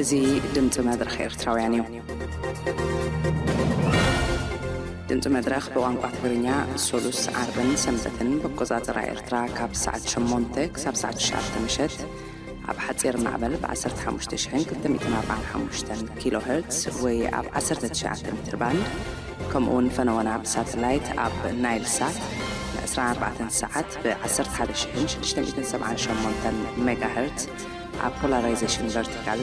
እዚ ድምፂ መድረኽ ኤርትራውያን እዩ። ድምፂ መድረኽ ብቋንቋ ትግርኛ ሶሉስ፣ ዓርብን ሰንበትን ብኣቆፃፅራ ኤርትራ ካብ ሰዓት ሸሞንተ ክሳብ ሰዓት ትሽዓተ ምሸት ኣብ ሓፂር ማዕበል ብ ዓሰርተ ሓሙሽተ ሽሕን ክልተ ሚእትን ኣርባዓን ሓሙሽተን ኪሎ ሄርትስ ወይ ኣብ ዓሰርተ ትሽዓተ ሜትር ባንድ፣ ከምኡ እውን ፈነወና ብሳተላይት ኣብ ናይል ሳት ን ዕስራን ኣርባዕተን ሰዓት ብ ዓሰርተ ሓደ ሽሕን ሽዱሽተ ሚእትን ሰብዓን ሸሞንተን ሜጋ ሄርትስ ኣብ ፖላራይዜሽን ቨርቲካል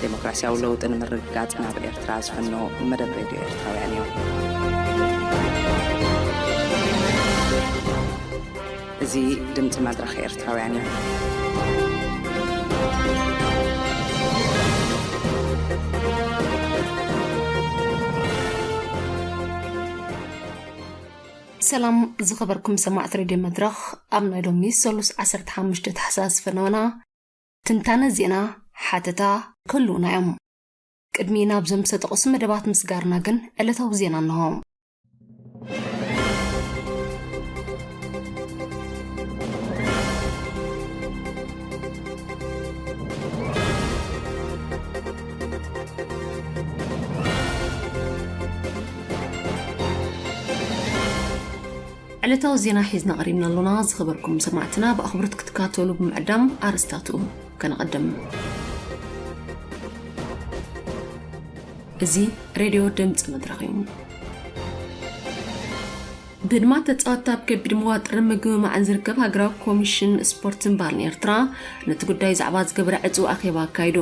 ዴሞክራሲያዊ ለውጢ ንምርግጋጽ ናብ ኤርትራ ዝፍኖ መደብ ሬድዮ ኤርትራውያን እዩ። እዚ ድምፂ መድረኽ ኤርትራውያን እዩ። ሰላም ዝኸበርኩም ሰማዕቲ ሬድዮ መድረኽ፣ ኣብ ናይ ሎሚ ሰሉስ ዓሰርተ ሓሙሽተ ታሕሳስ ፈነወና ትንታነ ዜና፣ ሓተታ ክህልውና እዮም። ቅድሚ ናብዞም ዝተጠቕሱ መደባት ምስጋርና ግን ዕለታዊ ዜና እንሆ። ዕለታዊ ዜና ሒዝና ቀሪብና ኣሎና። ዝኸበርኩም ሰማዕትና ብኣኽብሮት ክትከታተሉ ብምዕዳም ኣርእስታቱ ከነቐድም። እዚ ሬድዮ ድምፂ መድረኽ እዩ። ብህድማት ተፃወትቲ ኣብ ከቢድ መዋጥርን ምግምማዕን ዝርከብ ሃገራዊ ኮሚሽን ስፖርትን ባህልን ኤርትራ ነቲ ጉዳይ ዛዕባ ዝገበረ ዕፁው ኣኼባ ኣካይዱ።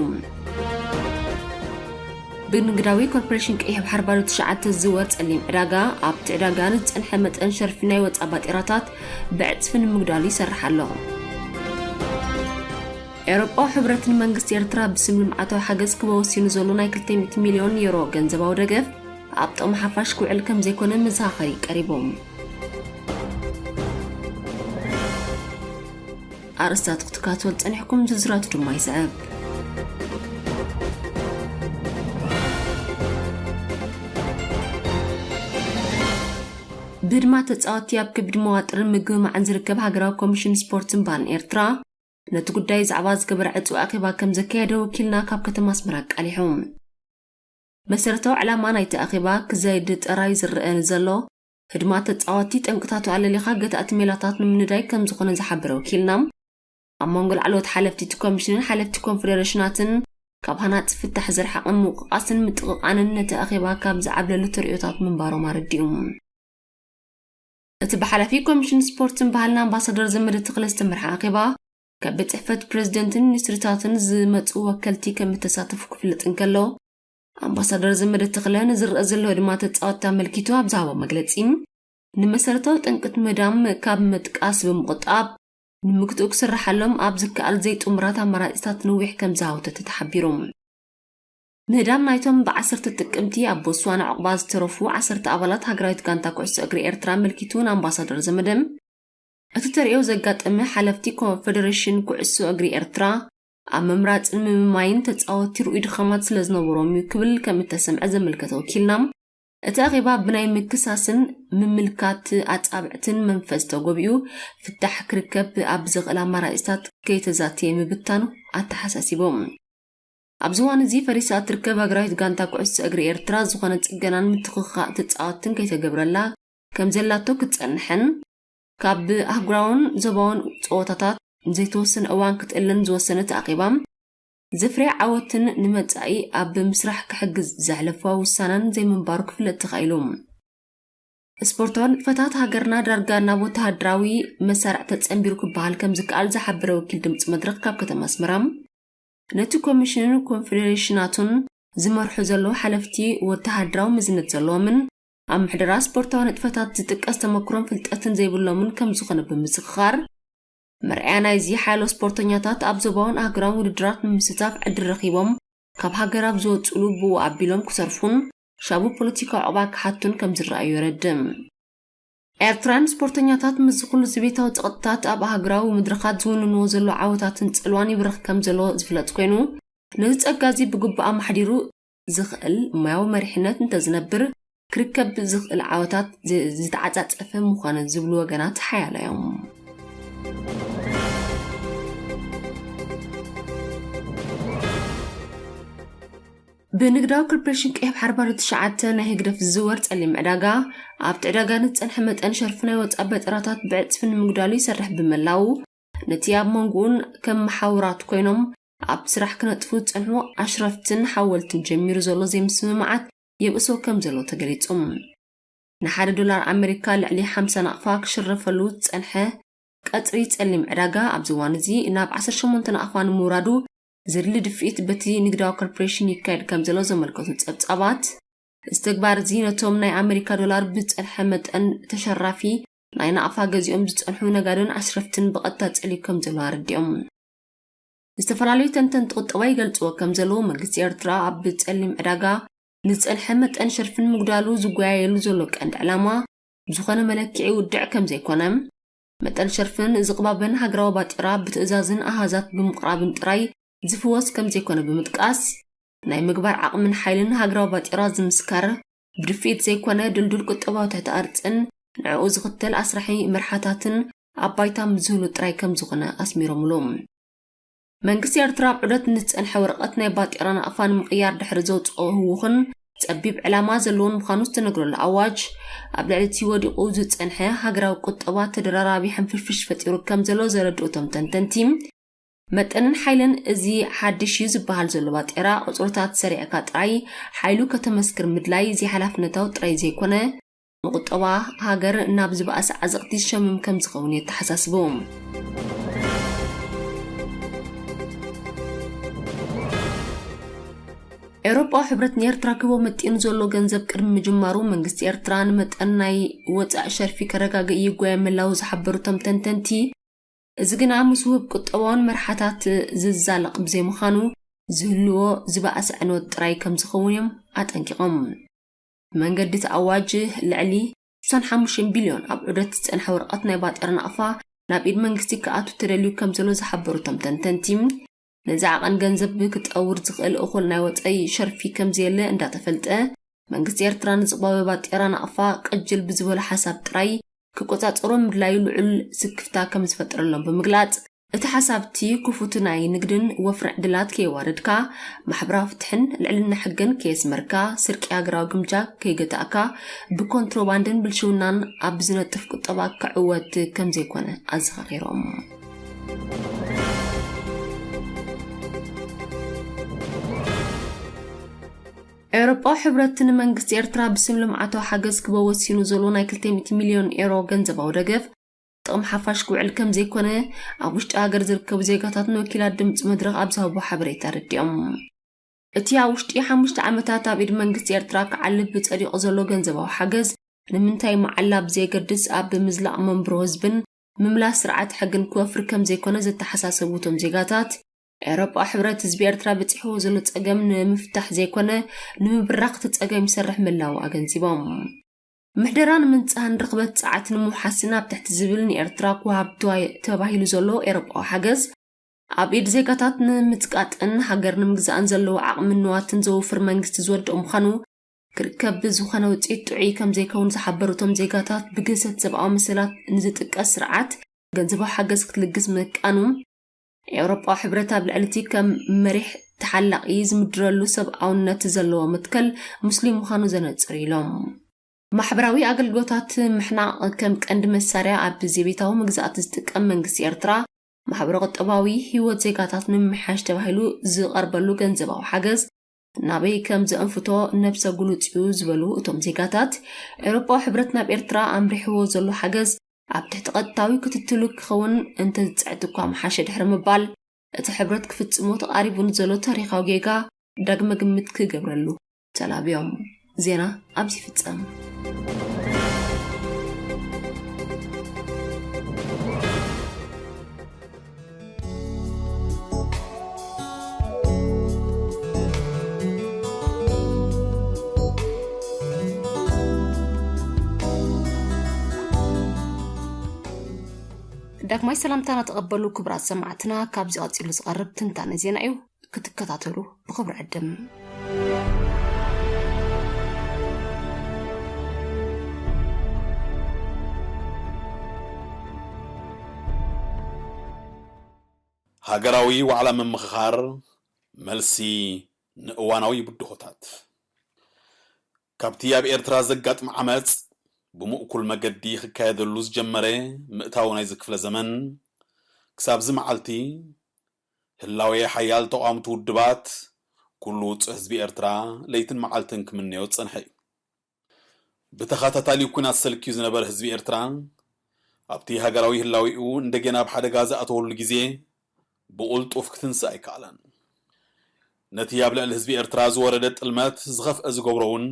ብንግዳዊ ኮርፖሬሽን ቀይሕ ባሕሪ ባዶ ትሽዓተ ዝዝወር ጸሊም ዕዳጋ፣ ኣብቲ ዕዳጋ ንዝጸንሐ መጠን ሸርፊ ናይ ወጻኢ ባጤራታት ብዕጽፊ ንምጉዳሉ ይሰርሕ ኣሎ። ኤውሮጳዊ ሕብረትን መንግስቲ ኤርትራ ብስም ልምዓታዊ ሓገዝ ክህቦ ወሲኑ ዘሎ ናይ ክልተ ሚእቲ ሚልዮን ዩሮ ገንዘባዊ ደገፍ ኣብ ጥቕሚ ሓፋሽ ክውዕል ከም ዘይኮነ መዘኻኸሪ ቀሪቦም። ኣርእስታት ክትከታተሉ ጸኒሕኩም፣ ዝርዝራቱ ድማ ይስዕብ። ብህድማት ተጻወትቲ ኣብ ከቢድ መዋጥርን ምግምማዕን ዝርከብ ሃገራዊ ኮሚሽን ስፖርትን ባህልን ኤርትራ ነቲ ጉዳይ ዛዕባ ዝገበረ ዕጹው ኣኼባ ከም ዘካየደ ወኪልና ካብ ከተማ ኣስመራ ኣቃሊሑ። መሰረታዊ ዕላማ ናይቲ ኣኼባ ክዘይድ ጥራይ ዝረአ ንዘሎ ህድማት ተጻወትቲ ጠንቅታቱ ኣለሊኻ ገታእቲ ሜላታት ንምንዳይ ከም ዝኾነ ዝሓበረ ወኪልና፣ ኣብ መንጎ ላዕለዎት ሓለፍቲ እቲ ኮሚሽንን ሓለፍቲ ኮንፈደረሽናትን ካብ ሃናጺ ፍታሕ ዝረሓቐን ምውቕቓስን ምጥቕቓንን ነቲ ኣኼባ ካብ ዝዓብለሉ ተርእዮታት ምንባሮም ኣረዲኡ። እቲ ብሓላፊ ኮሚሽን ስፖርትን ባህልን ኣምባሳደር ዘመደ ተኽለ ዝተመርሐ ኣኼባ፣ ካብ ቤት ጽሕፈት ፕሬዝደንትን ሚኒስትሪታትን ዝመጹ ወከልቲ ከም እተሳተፉ ክፍለጥ እንከሎ፣ ኣምባሳደር ዘመደ ተኽለ ንዝረአ ዘሎ ህድማት ተጻወትቲ ኣመልኪቱ ኣብ ዝሃቦ መግለጺ፣ ንመሰረታዊ ጠንቅት ምህዳም ካብ ምጥቃስ ብምቑጣብ፣ ንምግትኡ ክስርሓሎም ኣብ ዝከኣል ዘይጥሙራት ኣማራጺታት ነዊሕ ከም ዝሃውተተ ተሓቢሩ። ምህዳም ናይቶም ብዓሰርተ ጥቅምቲ ኣብ ቦትስዋና ዕቑባ ዝተረፉ ዓሰርተ ኣባላት ሃገራዊት ጋንታ ኩዕሶ እግሪ ኤርትራ ኣመልኪቱ ንኣምባሳደር ዘመደ፣ እቲ ተርእዮ ዘጋጠመ ሓለፍቲ ኮንፈደሬሽን ኩዕሶ እግሪ ኤርትራ ኣብ ምምራጽን ምምማይን ተጻወትቲ ርኡይ ድኻማት ስለ ዝነበሮም እዩ ክብል ከም እተሰምዐ ዘመልከተ ወኪልና፣ እቲ ኣኼባ ብናይ ምክሳስን ምምልካት ኣጻብዕትን መንፈስ ተጎቢኡ ፍታሕ ክርከብ ኣብ ዝኽእል ኣማራጺታት ከይተዛተየ ምብታኑ ኣተሓሳሲቦም። ኣብዚ እዋን እዚ ፈሪሳ እትርከብ ሃገራዊት ጋንታ ኩዕሶ እግሪ ኤርትራ ዝኾነ ጽገናን ምትኽኻእ ተጻወትትን ከይተገብረላ ከም ዘላቶ ክትጸንሕን ካብ ኣህጉራውን ዞባውን ጸወታታት ዘይተወሰነ እዋን ክትእለን ዝወሰነ እቲ ኣኼባ፣ ዘፍርያ ዓወትን ንመጻኢ ኣብ ምስራሕ ክሕግዝ ዘሕለፎ ውሳነን ዘይምንባሩ ክፍለጥ ተኻኢሉ። ስፖርታዊ ንጥፈታት ሃገርና ዳርጋ ናብ ወተሃደራዊ መሳርዕ ተጸንቢሩ ክበሃል ከም ዝከኣል ዝሓበረ ወኪል ድምጺ መድረኽ ካብ ከተማ ኣስመራ፣ ነቲ ኮሚሽንን ኮንፈደሬሽናቱን ዝመርሑ ዘለዉ ሓለፍቲ ወተሃደራዊ መዝነት ዘለዎምን ኣብ ምሕደራ ስፖርታዊ ንጥፈታት ዝጥቀስ ተመክሮን ፍልጠትን ዘይብሎምን ከም ዝኾነ ብምዝኽኻር፣ መርኣያ ናይዚ ሓያሎ ስፖርተኛታት ኣብ ዞባውን ኣህጉራውን ውድድራት ንምስታፍ ዕድል ረኺቦም ካብ ሃገር ኣብ ዝወጽኡሉ ብኡ ኣቢሎም ክሰርፉን ሻቡ ፖለቲካዊ ዕቑባ ክሓቱን ከም ዝረኣዩ የረድእ። ኤርትራውያን ስፖርተኛታት ምስዚ ኩሉ ዘቤታዊ ጸቕጥታት ኣብ ኣህጉራዊ መድረኻት ዝውንንዎ ዘሎ ዓወታትን ጽልዋን ይብርኽ ከም ዘሎ ዝፍለጥ ኮይኑ፣ ነዚ ጸጋ እዚ ብግቡእ ኣማሕዲሩ ዝኽእል ሞያዊ መሪሕነት እንተዝነብር፣ ክርከብ ዝኽእል ዓወታት ዝ-፣ ዝተዓጻጸፈ ምዃነ ዝብሉ ወገናት ሓያሎ እዮም። ብንግዳዊ ኮርፖሬሽን ቀይሕ ሓርባሪ ትሽዓተ ናይ ህግደፍ ዝዝወር ጸሊም ዕዳጋ፣ ኣብቲ ዕዳጋ ንዝጸንሐ መጠን ሸርፊ ናይ ወጻኢ በጠራታት ብዕጽፊ ንምጉዳሉ ይሰርሕ ብመላው፣ ነቲ ኣብ መንጎኡን ከም መሓውራት ኮይኖም ኣብ ስራሕ ክነጥፉ ዝጸንሑ ኣሽረፍትን ሓወልትን ጀሚሩ ዘሎ ዘይምስምማዓት የብእሶ ከም ዘሎ ተገሊጹ። ንሓደ ዶላር ኣመሪካ ልዕሊ ሓምሳ ናቕፋ ክሽረፈሉ ዝጸንሐ ቀጽሪ ጸሊም ዕዳጋ ኣብዚ እዋን እዚ ናብ ዓሰርተ ሸሞንተ ናቕፋ ንምውራዱ ዝድሊ ድፍኢት በቲ ንግዳዊ ኮርፖሬሽን ይካየድ ከም ዘሎ ዘመልከቱ ጸብጻባት፣ እዚ ተግባር እዚ ነቶም ናይ ኣመሪካ ዶላር ብዝጸንሐ መጠን ተሸራፊ ናይ ናቕፋ ገዚኦም ዝጸንሑ ነጋዶን ኣሽረፍትን ብቐጥታ ጸልዩ ከም ዘሎ ኣረዲኦም። ዝተፈላለዩ ተንተንቲ ቁጠባ ይገልጽዎ ከም ዘለዉ መንግስቲ ኤርትራ ኣብ ጸሊም ዕዳጋ ንዝጸንሐ መጠን ሸርፊ ንምጉዳሉ ዝጓየየሉ ዘሎ ቀንዲ ዕላማ ዝኾነ መለክዒ ውድዕ ከም ዘይኮነ፣ መጠን ሸርፍን ዝቕባበን ሃገራዊ ባጤራ ብትእዛዝን ኣሃዛት ብምቕራብን ጥራይ ዝፍወስ ከም ዘይኮነ ብምጥቃስ፣ ናይ ምግባር ዓቕምን ሓይልን ሃገራዊ ባጤራ ዝምስከር ብድፍኢት ዘይኮነ ድልዱል ቁጠባዊ ትሕቲ ኣርጽን ንዕኡ ዝኽተል ኣስራሒ መርሓታትን ኣብ ባይታ ምስ ዝህሉ ጥራይ ከም ዝኾነ ኣስሚሮምሉ። መንግስቲ ኤርትራ ኣብ ዑደት ንዝጸንሐ ወረቐት ናይ ባጤራ ናቕፋ ንምቕያር ድሕሪ ዘውጽኦ ህውኽን ጸቢብ ዕላማ ዘለዎን ምዃኑ ዝተነግረሉ ኣዋጅ፣ ኣብ ልዕሊ እቲ ወዲቑ ዝጸንሐ ሃገራዊ ቁጠባ ተደራራቢ ሕንፍሽፍሽ ፈጢሩ ከም ዘሎ ዘረድኡ እቶም ተንተንቲ፣ መጠንን ሓይልን እዚ ሓድሽ እዩ ዝበሃል ዘሎ ባጤራ ቁጽርታት ሰሪዕካ ጥራይ ሓይሉ ከተመስክር ምድላይ ዘይሓላፍነታዊ ጥራይ ዘይኮነ፣ ንቁጠባ ሃገር ናብ ዝበኣሰ ዓዘቕቲ ዝሸምም ከም ዝኸውን የተሓሳስቡ። ኤውሮጳዊ ሕብረት ንኤርትራ ክህቦ መጢኑ ዘሎ ገንዘብ ቅድሚ ምጅማሩ መንግስቲ ኤርትራ ንመጠን ናይ ወጻኢ ሸርፊ ከረጋግእ ይጓየ ምህላዉ ዝሓበሩ እቶም ተንተንቲ፣ እዚ ግና ምስ ውህብ ቁጠባውን መርሓታት ዝዛለቕ ብዘይምዃኑ ዝህልዎ ዝበኣሰ ዕንወት ጥራይ ከም ዝኸውን እዮም ኣጠንቂቖም። ብመንገዲ እቲ ኣዋጅ ልዕሊ ስሳን ሓሙሽተን ቢልዮን ኣብ ዑደት ዝጸንሐ ወረቐት ናይ ባጤራ ናቕፋ ናብ ኢድ መንግስቲ ክኣቱ ተደልዩ ከም ዘሎ ዝሓበሩ እቶም ተንተንቲ፣ ነዚ ዓቐን ገንዘብ ክጠውር ዝኽእል እኹል ናይ ወጻኢ ሸርፊ ከም ዘየለ እንዳተፈልጠ፣ መንግስቲ ኤርትራ ንዝቕባበ ባጤራ ናቕፋ ቅጅል ብዝበሎ ሓሳብ ጥራይ ክቆጻጸሮ ምድላዩ ልዑል ስክፍታ ከም ዝፈጠረሎም ብምግላጽ፣ እቲ ሓሳብቲ ክፉት ናይ ንግድን ወፍርን ዕድላት ከየዋረድካ፣ ማሕበራዊ ፍትሕን ልዕልና ሕግን ከየስመርካ፣ ስርቂ ሃገራዊ ግምጃ ከይገታእካ፣ ብኮንትሮባንድን ብልሽውናን ኣብ ዝነጥፍ ቁጠባ ክዕወት ከም ዘይኮነ ኣዘኻኺሮም። ኤውሮጳዊ ሕብረት ንመንግስቲ ኤርትራ ብስም ልምዓታዊ ሓገዝ ክበ ወሲኑ ዘሎ ናይ ክልተ ሚእቲ ሚልዮን ኤሮ ገንዘባዊ ደገፍ ጥቕሚ ሓፋሽ ክውዕል ከም ዘይኮነ ኣብ ውሽጢ ሃገር ዝርከቡ ዜጋታት ንወኪላት ድምፂ መድረኽ ኣብ ዝሃብዎ ሓበሬታ ኣረዲኦም። እቲ ኣብ ውሽጢ ሓሙሽተ ዓመታት ኣብ ኢድ መንግስቲ ኤርትራ ክዓልብ ጸዲቑ ዘሎ ገንዘባዊ ሓገዝ ንምንታይ መዓላ ብዘየገድስ ኣብ ምዝላቕ መንብሮ ህዝብን ምምላስ ስርዓት ሕግን ክወፍር ከም ዘይኮነ ዘተሓሳሰቡ እቶም ዜጋታት፣ ኤውሮጳዊ ሕብረት ህዝቢ ኤርትራ በጺሕዎ ዘሎ ጸገም ንምፍታሕ ዘይኮነ ንምብራኽ እቲ ጸገም ይሰርሕ ምህላዉ ኣገንዚቦም። ምሕደራ ንምንጻህን ርኽበት ጸዓት ንምውሓስን ኣብ ትሕቲ ዝብል ንኤርትራ ክወሃብ ተባሂሉ ዘሎ ኤውሮጳዊ ሓገዝ፣ ኣብ ኢድ ዜጋታት ንምጽቃጥን ሃገር ንምግዛእን ዘለዎ ዓቕምን ንዋትን ዘውፍር መንግስቲ ዝወድኦ ምዃኑ ክርከብ ብዝኾነ ውጽኢት ጥዑይ ከም ዘይከውን ዝሓበሩ እቶም ዜጋታት፣ ብግህሰት ሰብኣዊ መሰላት ንዝጥቀስ ስርዓት ገንዘባዊ ሓገዝ ክትልግስ ምእቃኑ፣ ኤውሮጳዊ ሕብረት ኣብ ልዕሊ እቲ ከም መሪሕ ተሓላቒ ዝምድረሉ ሰብኣውነት ዘለዎ መትከል ሙስሊም ምዃኑ ዘነጽር ኢሎም። ማሕበራዊ ኣገልግሎታት ምሕናቕ ከም ቀንዲ መሳርያ ኣብ ዘቤታዊ መግዛእቲ ዝጥቀም መንግስቲ ኤርትራ፣ ማሕበረ ቁጠባዊ ህይወት ዜጋታት ንምምሕያሽ ተባሂሉ ዝቐርበሉ ገንዘባዊ ሓገዝ ናበይ ከም ዘእንፍቶ ነብሰ ግሉጽ እዩ ዝበሉ እቶም ዜጋታት፣ ኤውሮጳዊ ሕብረት ናብ ኤርትራ ኣምሪሕዎ ዘሎ ሓገዝ ኣብ ትሕቲ ቀጥታዊ ክትትሉ ክኸውን እንተዝጽዕት እኳ ምሓሸ ድሕሪ ምባል፣ እቲ ሕብረት ክፍጽሞ ተቓሪቡ ንዘሎ ታሪኻዊ ጌጋ ዳግመ ግምት ክገብረሉ ተላብዮም። ዜና ኣብዚ ይፍጸም። ዳግማይ ሰላምታና ተቐበሉ ክቡራት ሰማዕትና። ካብዚ ቀጺሉ ዝቐርብ ትንታነ ዜና እዩ፣ ክትከታተሉ ብኽብሪ ዕድም። ሃገራዊ ዋዕላ ምምኽኻር፣ መልሲ ንእዋናዊ ብድሆታት። ካብቲ ኣብ ኤርትራ ዘጋጥም ዓመጽ ብምእኩል መገዲ ክካየደሉ ዝጀመረ ምእታዊ ናይዚ ክፍለ ዘመን ክሳብዚ መዓልቲ፣ ህላዌ ሓያል ተቓወምቲ ውድባት ኩሉ ውጹዕ ህዝቢ ኤርትራ ለይትን መዓልትን ክምነዮ ዝጸንሐ እዩ። ብተኸታታሊ ኲናት ሰልክዩ ዝነበረ ህዝቢ ኤርትራ፣ ኣብቲ ሃገራዊ ህላዌኡ እንደገና ኣብ ሓደጋ ዝኣተወሉ ግዜ፣ ብቕልጡፍ ክትንስእ ኣይከኣለን። ነቲ ኣብ ልዕሊ ህዝቢ ኤርትራ ዝወረደ ጥልመት ዝኸፍአ ዝገብሮ እውን፣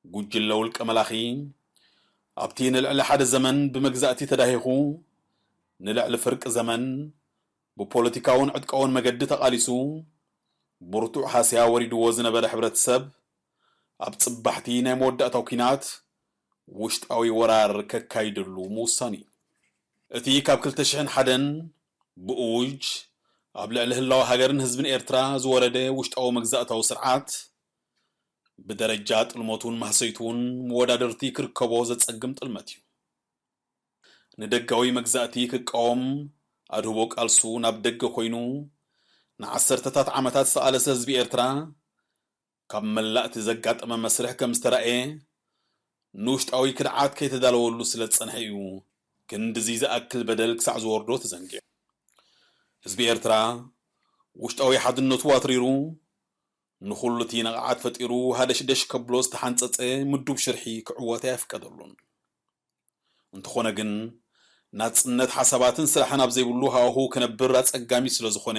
ጉጅለ ውልቀ መላኺ፣ ኣብቲ ንልዕሊ ሓደ ዘመን ብመግዛእቲ ተዳሂኹ፣ ንልዕሊ ፍርቂ ዘመን ብፖለቲካውን ዕጥቃውን መገዲ ተቓሊሱ፣ ብርቱዕ ሃስያ ወሪድዎ ዝነበረ ሕብረተሰብ፣ ኣብ ጽባሕቲ ናይ መወዳእታው ኲናት ውሽጣዊ ወራር ከካይደሉ ምውሳኑ እዩ። እቲ ካብ ክልተ ሽሕን ሓደን ብእውጅ ኣብ ልዕሊ ህላወ ሃገርን ህዝብን ኤርትራ ዝወረደ ውሽጣዊ መግዛእታዊ ስርዓት፣ ብደረጃ ጥልመቱን ማህሰይቱን መወዳደርቲ ክርከቦ ዘጸግም ጥልመት እዩ። ንደጋዊ መግዛእቲ ክቃወም ኣድህቦ ቃልሱ ናብ ደገ ኮይኑ፣ ንዓሰርተታት ዓመታት ዝተቓለሰ ህዝቢ ኤርትራ፣ ካብ መላእ እቲ ዘጋጠመ መስርሕ ከም ዝተራእየ፣ ንውሽጣዊ ክድዓት ከይተዳለወሉ ስለ ዝጸንሐ እዩ ክንድዚ ዝኣክል በደል ክሳዕ ዝወርዶ ተዘንጊዑ። ህዝቢ ኤርትራ፣ ውሽጣዊ ሓድነቱ ኣትሪሩ፣ ንኹሉ እቲ ነቓዓት ፈጢሩ ሃደሽደሽ ከብሎ ዝተሓንጸጸ ምዱብ ሽርሒ ክዕወት ኣየፍቀደሉን። እንተኾነ ግን፣ ናጽነት ሓሳባትን ስራሕን ኣብ ዘይብሉ ሃዋሁ ክነብር ኣጸጋሚ ስለ ዝኾነ፣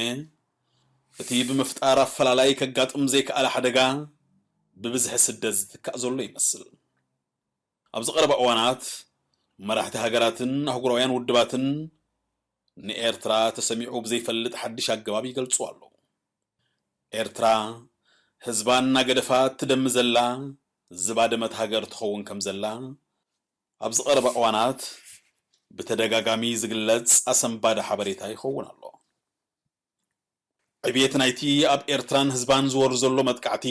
እቲ ብምፍጣር ኣፈላላይ ከጋጥም ዘይከኣለ ሓደጋ ብብዝሒ ስደት ዝትካእ ዘሎ ይመስል። ኣብዚ ቀረባ እዋናት፣ መራሕቲ ሃገራትን ኣህጉራውያን ውድባትን ንኤርትራ ተሰሚዑ ብዘይፈልጥ ሓድሽ ኣገባብ ይገልጹ ኣለዉ። ኤርትራ፣ ህዝባ እናገደፋ እትደሚ ዘላ ዝባደመት ሃገር ትኸውን ከም ዘላ፣ ኣብዚ ቀረባ እዋናት ብተደጋጋሚ ዝግለጽ ኣሰንባዲ ሓበሬታ ይኸውን ኣሎ። ዕብየት ናይቲ ኣብ ኤርትራን ህዝባን ዝወርድ ዘሎ መጥቃዕቲ፣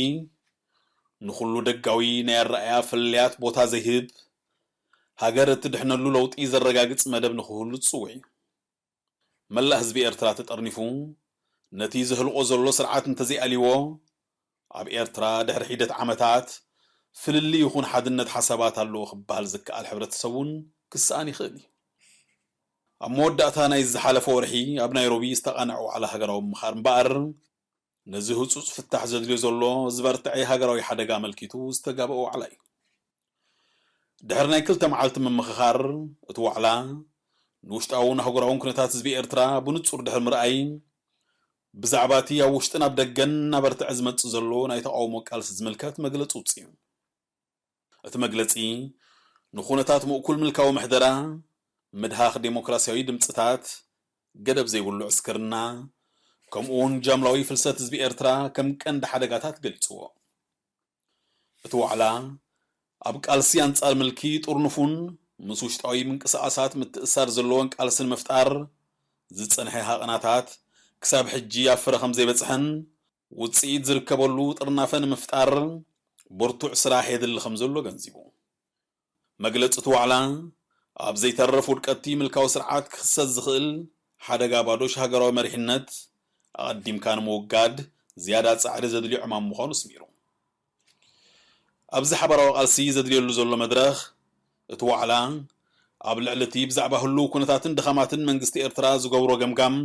ንኹሉ ደጋዊ ናይ ኣረኣእያ ፍልልያት ቦታ ዘይህብ፣ ሃገር እትድሕነሉ ለውጢ ዘረጋግጽ መደብ ንኽህሉ ዝጽውዕ እዩ። መላእ ህዝቢ ኤርትራ ተጠርኒፉ፣ ነቲ ዘህልቆ ዘሎ ስርዓት እንተዘይኣልይዎ፣ ኣብ ኤርትራ ድሕሪ ሒደት ዓመታት ፍልልይ ይኹን ሓድነት ሓሳባት ኣለዎ ክበሃል ዝከኣል ሕብረተሰብ እውን ክሰኣን ይኽእል እዩ። ኣብ መወዳእታ ናይ ዝሓለፈ ወርሒ ኣብ ናይሮቢ ዝተቓንዐ ዋዕላ ሃገራዊ ምምኻር እምበኣር፣ ነዚ ህጹጽ ፍታሕ ዘድልዮ ዘሎ ዝበርትዐ ሃገራዊ ሓደጋ ኣመልኪቱ ዝተጋብአ ዋዕላ እዩ። ድሕሪ ናይ ክልተ መዓልቲ ምምኽኻር፣ እቲ ዋዕላ ንውሽጣውን ኣህጉራውን ኩነታት ህዝቢ ኤርትራ ብንጹር ድሕሪ ምርኣይ፣ ብዛዕባ እቲ ኣብ ውሽጥን ኣብ ደገን እናበርትዐ ዝመጽእ ዘሎ ናይ ተቓውሞ ቃልሲ ዝምልከት መግለጺ ኣውጺኡ። እቲ መግለጺ፣ ንኹነታት ምእኩል ምልካዊ ምሕደራ፣ ምድሃኽ ዴሞክራሲያዊ ድምጽታት፣ ገደብ ዘይብሉ ዕስክርና፣ ከምኡውን ጃምላዊ ፍልሰት ህዝቢ ኤርትራ ከም ቀንዲ ሓደጋታት ገሊጽዎ። እቲ ዋዕላ፣ ኣብ ቃልሲ ኣንጻር ምልኪ ጥርኑፉን ምስ ውሽጣዊ ምንቅስቓሳት ምትእስሳር ዘለዎን ቃልሲ ንምፍጣር ዝጸንሐ ሃቐናታት፣ ክሳብ ሕጂ ኣብ ፍረ ከም ዘይበጽሐን፣ ውጽኢት ዝርከበሉ ጥርናፈ ንምፍጣር ብርቱዕ ስራሕ የድሊ ከም ዘሎ ገንዚቡ። መግለጺ እቲ ዋዕላ፣ ኣብ ዘይተርፍ ውድቀት'ቲ ምልካዊ ስርዓት ክኽሰት ዝኽእል ሓደጋ ባዶሽ ሃገራዊ መሪሕነት ኣቐዲምካ ንምውጋድ ዝያዳ ጻዕሪ ዘድልዮ ዕማም ምዃኑ ኣስሚሩ። ኣብዚ ሓባራዊ ቃልሲ ዘድልየሉ ዘሎ መድረኽ፣ እቲ ዋዕላ ኣብ ልዕሊ እቲ ብዛዕባ ህሉው ኩነታትን ድኻማትን መንግስቲ ኤርትራ ዝገብሮ ገምጋም፣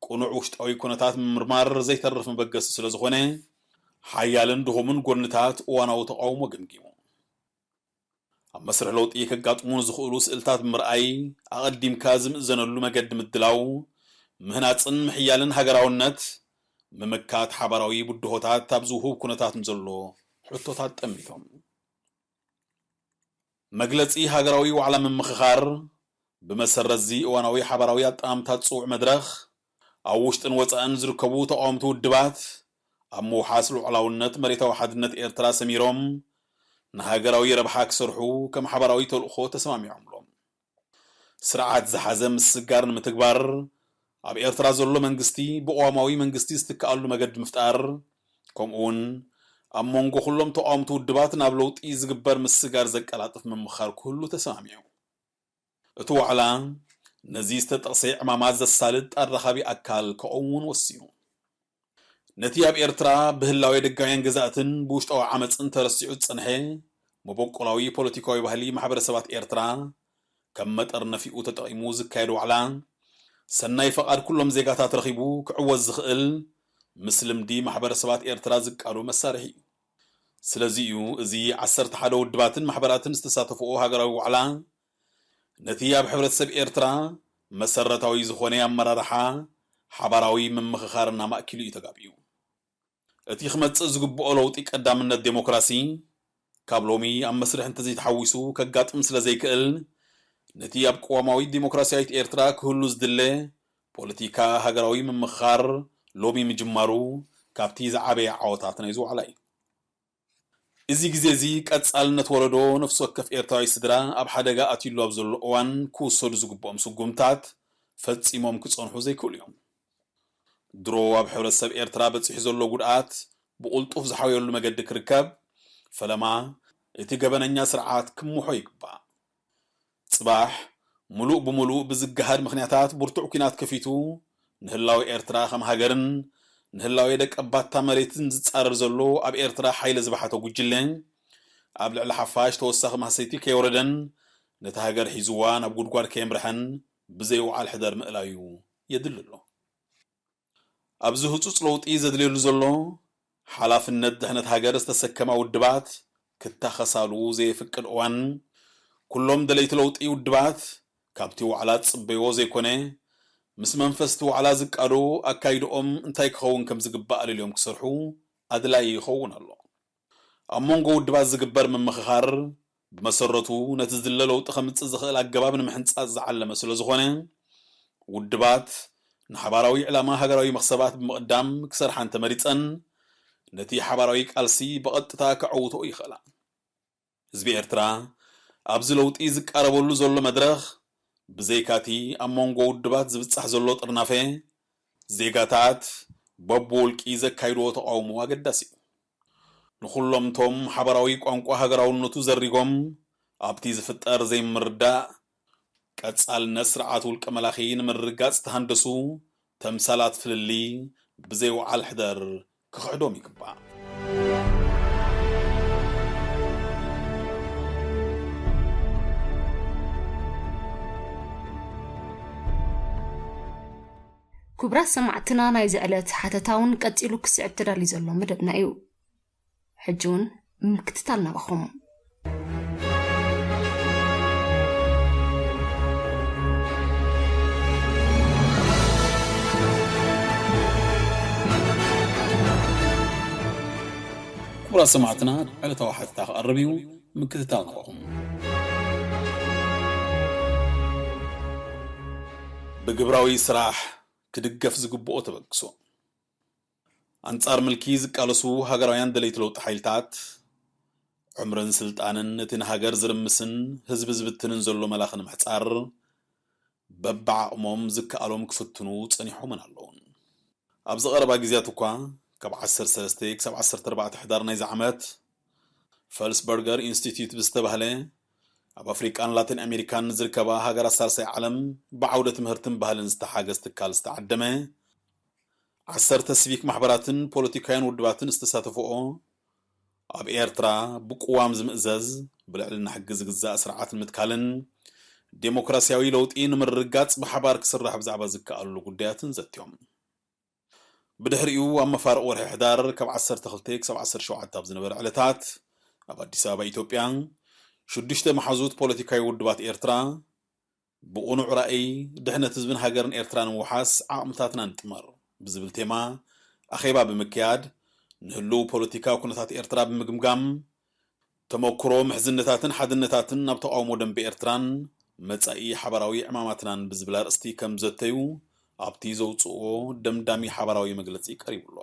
ቅኑዕ ውሽጣዊ ኩነታት ምምርማር ዘይተርፍ መበገሲ ስለ ዝኾነ፣ ሓያልን ድኹምን ጎንታት እዋናዊ ተቓውሞ ገምጊሙ። ኣብ መስርሕ ለውጢ ከጋጥሙ ንዝኽእሉ ስእልታት ብምርኣይ፣ ኣቐዲምካ ዝምእዘነሉ መገዲ ምድላው፣ ምህናጽን ምሕያልን ሃገራውነት፣ ምምካት ሓባራዊ ብድሆታት ኣብዚ ውሁብ ኩነታት ንዘሎ ሕቶታት ጠሚቶም። መግለጺ ሃገራዊ ዋዕላ ምምኽኻር፣ ብመሰረት'ዚ እዋናዊ ሓባራዊ ኣጠማምታ ዝጽውዕ መድረኽ፣ ኣብ ውሽጥን ወጻእን ዝርከቡ ተቓወምቲ ውድባት፣ ኣብ ምውሓስ ልዑላውነት መሬታዊ ሓድነት ኤርትራ ሰሚሮም፣ ንሃገራዊ ረብሓ ክሰርሑ ከም ሓባራዊ ተልእኾ ተሰማሚዖምሎም። ስርዓት ዝሓዘ ምስግጋር ንምትግባር፣ ኣብ ኤርትራ ዘሎ መንግስቲ ብቅዋማዊ መንግስቲ ዝትክኣሉ መገዲ ምፍጣር፣ ከምኡውን ኣብ መንጎ ኩሎም ተቃወምቲ ውድባት ናብ ለውጢ ዝግበር ምስግጋር ዘቀላጥፍ ምምኽኻር ክህሉ ተሰማሚዑ። እቲ ዋዕላ፣ ነዚ ዝተጠቕሰ ዕማማት ዘሳልጥ ኣራኻቢ ኣካል ክኸውን ወሲኑ። ነቲ ኣብ ኤርትራ ብህላዌ ደጋውያን ገዛእትን ብውሽጣዊ ዓመጽን ተረሲዑ ዝጸንሐ መበቆላዊ ፖለቲካዊ ባህሊ ማሕበረሰባት ኤርትራ፣ ከም መጠርነፊኡ ተጠቒሙ ዝካየድ ዋዕላ፣ ሰናይ ፈቓድ ኩሎም ዜጋታት ረኺቡ ክዕወት ዝኽእል፣ ምስ ልምዲ ማሕበረሰባት ኤርትራ ዝቃዶ መሳርሒ እዩ። ስለዚ እዩ እዚ ዓሰርተ ሓደ ውድባትን ማሕበራትን ዝተሳተፍኦ ሃገራዊ ዋዕላ፣ ነቲ ኣብ ሕብረተሰብ ኤርትራ መሰረታዊ ዝኾነ ኣመራርሓ ሓባራዊ ምምኽኻር እናማእኪሉ እዩ ተጋቢኡ። እቲ ክመጽእ ዝግብኦ ለውጢ ቀዳምነት ዴሞክራሲ፣ ካብ ሎሚ ኣብ መስርሕ እንተዘይተሓዊሱ ከጋጥም ስለ ዘይክእል፣ ነቲ ኣብ ቅዋማዊት ዴሞክራሲያዊት ኤርትራ ክህሉ ዝድለ ፖለቲካ ሃገራዊ ምምኽኻር ሎሚ ምጅማሩ ካብቲ ዝዓበየ ዓወታት ናይዚ ዋዕላ እዩ። እዚ ግዜ እዚ ቀጻልነት ወለዶ ነፍሲ ወከፍ ኤርትራዊ ስድራ ኣብ ሓደጋ ኣትዩሉ ኣብ ዘሎ እዋን ክውሰዱ ዝግብኦም ስጉምታት ፈጺሞም ክጸንሑ ዘይክእሉ እዮም። ድሮ ኣብ ሕብረተሰብ ኤርትራ በጺሑ ዘሎ ጉድኣት ብቕልጡፍ ዝሓውየሉ መገዲ ክርከብ፣ ፈለማ እቲ ገበነኛ ስርዓት ክምሖ ይግባእ። ጽባሕ ምሉእ ብምሉእ ብዝገሃድ ምኽንያታት ብርቱዕ ኲናት ከፊቱ፣ ንህላወ ኤርትራ ከም ሃገርን ንህላወ ደቀባታ መሬትን ዝጻረር ዘሎ ኣብ ኤርትራ ሓይሊ ዝባሓቶ ጉጅለ፣ ኣብ ልዕሊ ሓፋሽ ተወሳኺ ማህሰይቲ ከየውረደን ነታ ሃገር ሒዝዋ ናብ ጉድጓድ ከየምርሐን ብዘይ ውዓል ሕደር ምእላዩ የድሊ ኣሎ። ኣብዚ ህጹጽ ለውጢ ዘድልየሉ ዘሎ፣ ሓላፍነት ድሕነት ሃገር ዝተሰከማ ውድባት ክታኸሳሉ ዘየፍቅድ እዋን፣ ኩሎም ደለይቲ ለውጢ ውድባት ካብቲ ዋዕላ ዝጽበይዎ ዘይኮነ፣ ምስ መንፈስ እቲ ዋዕላ ዝቃዶ ኣካይድኦም እንታይ ክኸውን ከም ዝግባእ ኣልልዮም ክሰርሑ ኣድላዪ ይኸውን ኣሎ። ኣብ መንጎ ውድባት ዝግበር ምምኽኻር፣ ብመሰረቱ ነቲ ዝድለ ለውጢ ከምጽእ ዝኽእል ኣገባብ ንምሕንጻጽ ዝዓለመ ስለ ዝኾነ፣ ውድባት ንሓባራዊ ዕላማ ሃገራዊ መኽሰባት ብምቕዳም ክሰርሓ እንተመሪጸን፣ ነቲ ሓባራዊ ቃልሲ ብቐጥታ ከዐውትኦ ይኽእላ። ህዝቢ ኤርትራ ኣብዚ ለውጢ ዝቃረበሉ ዘሎ መድረኽ፣ ብዘይካቲ ኣብ መንጎ ውድባት ዝብጻሕ ዘሎ ጥርናፈ፣ ዜጋታት በብውልቂ ዘካይድዎ ተቓውሞ ኣገዳሲ እዩ። ንኹሎም እቶም ሓባራዊ ቋንቋ ሃገራውነቱ ዘሪጎም፣ ኣብቲ ዝፍጠር ዘይምርዳእ፣ ቀጻልነት ስርዓት ውልቀ መላኺ ንምርግጋጽ ዝተሃንደሱ ተምሳላት ፍልልይ ብዘይ ወዓል ሕደር ክኽሕዶም ይግባእ። ክቡራት ሰማዕትና፣ ናይዚ ዕለት ሓተታ እውን ቀጺሉ ክስዕብ ተዳልዩ ዘሎ መደብና እዩ። ሕጂ እውን ምክትታል ናባኹም። ክቡራት ሰማዕትና፣ ዕለታዊ ሓተታ ክቐርብ እዩ፣ ምክትታል ናባኹም። ብግብራዊ ስራሕ ክድገፍ ዝግብኦ ተበግሶ። ኣንጻር ምልኪ ዝቃለሱ ሃገራውያን ደለይቲ ለውጢ ሓይልታት፣ ዕምርን ስልጣንን እቲ ንሃገር ዝርምስን ህዝቢ ዝብትንን ዘሎ መላኺ ንምሕጻር፣ በብዓቕሞም ዝከኣሎም ክፍትኑ ጸኒሖምን ኣለዉን። ኣብዚ ቀረባ ግዜያት እኳ፣ ካብ ዓሰርተ ሰለስተ ክሳብ ዓሰርተ ኣርባዕተ ሕዳር ናይዚ ዓመት፣ ፈልስበርገር ኢንስቲትዩት ብዝተባህለ ኣብ ኣፍሪቃን ላቲን ኣሜሪካን ዝርከባ ሃገራት ሳልሳይ ዓለም ብዓውደ ትምህርትን ባህልን ዝተሓገዝ ትካል ዝተዓደመ፣ ዓሰርተ ሲቪክ ማሕበራትን ፖለቲካውያን ውድባትን ዝተሳተፍኦ፣ ኣብ ኤርትራ ብቅዋም ዝምእዘዝ፣ ብልዕልና ሕጊ ዝግዛእ ስርዓት ንምትካልን ዴሞክራሲያዊ ለውጢ ንምርግጋጽ ብሓባር ክስራሕ ብዛዕባ ዝከኣለሉ ጉዳያትን ዘትዮም። ብድሕሪኡ ኣብ መፋርቕ ወርሒ ሕዳር ካብ ዓሰርተ ክልተ ክሳብ ዓሰርተ ሸውዓተ ኣብ ዝነበረ ዕለታት፣ ኣብ ኣዲስ ኣበባ ኢትዮጵያ፣ ሽዱሽተ መሓዙት ፖለቲካዊ ውድባት ኤርትራ፣ ብቕኑዕ ራእይ ድሕነት ህዝብን ሃገርን ኤርትራ ንምውሓስ ዓቕምታትና ንጥመር ብዝብል ቴማ ኣኼባ ብምክያድ፣ ንህልው ፖለቲካዊ ኩነታት ኤርትራ ብምግምጋም፣ ተመክሮ ምሕዝነታትን ሓድነታትን ኣብ ተቓውሞ ደንበ ኤርትራን መጻኢ ሓባራዊ ዕማማትናን ብዝብል ኣርእስቲ ከም ዘተዩ ኣብቲ ዘውጽእዎ ደምዳሚ ሓባራዊ መግለጺ ቀሪቡ ኣሎ።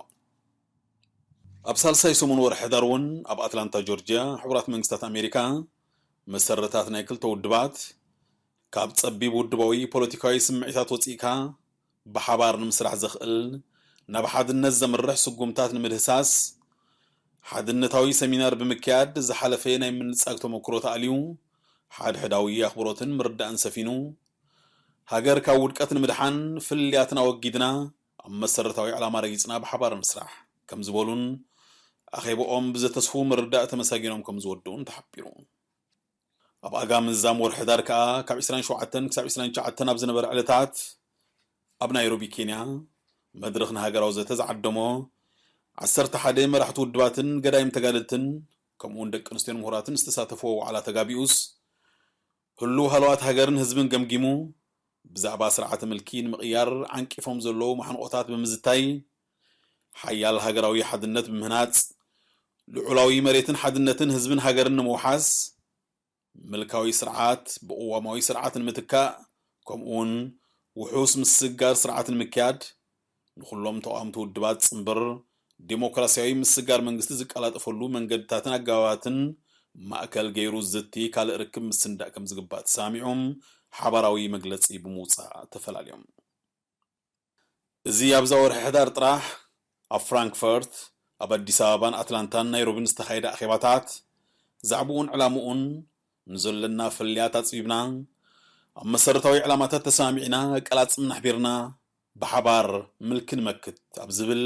ኣብ ሳልሳይ ሰሙን ወርሒ ሕዳር እውን ኣብ ኣትላንታ ጆርጅያ፣ ሕቡራት መንግስታት ኣሜሪካ፣ መሰረታት ናይ ክልተ ውድባት፣ ካብ ጸቢብ ውድባዊ ፖለቲካዊ ስምዒታት ወጺእካ ብሓባር ንምስራሕ ዘኽእል ናብ ሓድነት ዘምርሕ ስጉምታት ንምድህሳስ ሓድነታዊ ሰሚናር ብምክያድ ዝሓለፈ ናይ ምንጻግ ተመክሮ ተኣልዩ ሓድሕዳዊ ኣኽብሮትን ምርዳእን ሰፊኑ ሃገር ካብ ውድቀት ንምድሓን ፍልልያትና ወጊድና ኣብ መሰረታዊ ዕላማ ረጊጽና ብሓባር ንምስራሕ። ከም ዝበሉን ኣኼባኦም ብዘተስፉ ምርዳእ ተመሳጊኖም ከም ዝወድኡን ተሓቢሩ። ኣብ ኣጋ ምዛም ወርሒ ሕዳር ከኣ ካብ ዕስራን ሸውዓተን ክሳብ ዕስራን ትሽዓተን ኣብ ዝነበረ ዕለታት ኣብ ናይሮቢ ኬንያ መድረኽ ንሃገራዊ ዘተ ዝዓደሞ ዓሰርተ ሓደ መራሕቲ ውድባትን ገዳይም ተጋደልትን ከምኡውን ደቂ ኣንስትዮን ምሁራትን ዝተሳተፍዎ ዋዕላ ተጋቢኡስ ህሉው ሃለዋት ሃገርን ህዝብን ገምጊሙ ብዛዕባ ስርዓተ ምልኪ ንምቕያር ዓንቂፎም ዘለዉ ማሕንቆታት ብምዝታይ ሓያል ሃገራዊ ሓድነት ብምህናጽ ልዑላዊ መሬትን ሓድነትን ህዝብን ሃገርን ንምውሓስ ምልካዊ ስርዓት ብቅዋማዊ ስርዓት ንምትካእ ከምኡውን ውሑስ ምስግጋር ስርዓት ንምክያድ ንኩሎም ተቃወምቲ ውድባት ጽምብር ዴሞክራሲያዊ ምስግጋር መንግስቲ ዝቀላጠፈሉ መንገድታትን ኣገባባትን ማእከል ገይሩ ዝዝቲ ካልእ ርክብ ምስንዳእ ከም ዝግባእ ተሰማሚዖም ሓባራዊ መግለጺ ብምውጻእ ተፈላልዮም። እዚ ኣብዛ ወርሒ ሕዳር ጥራሕ ኣብ ፍራንክፈርት፣ ኣብ ኣዲስ ኣበባን ኣትላንታን ናይሮቢን ዝተኻየደ ኣኼባታት ዛዕባኡን ዕላምኡን ንዘለና ፍልልያት ኣጽቢብና ኣብ መሰረታዊ ዕላማታት ተሰማሚዕና ቀላጽምና ኣሕቢርና ብሓባር ምልኪ ንመክት ኣብ ዝብል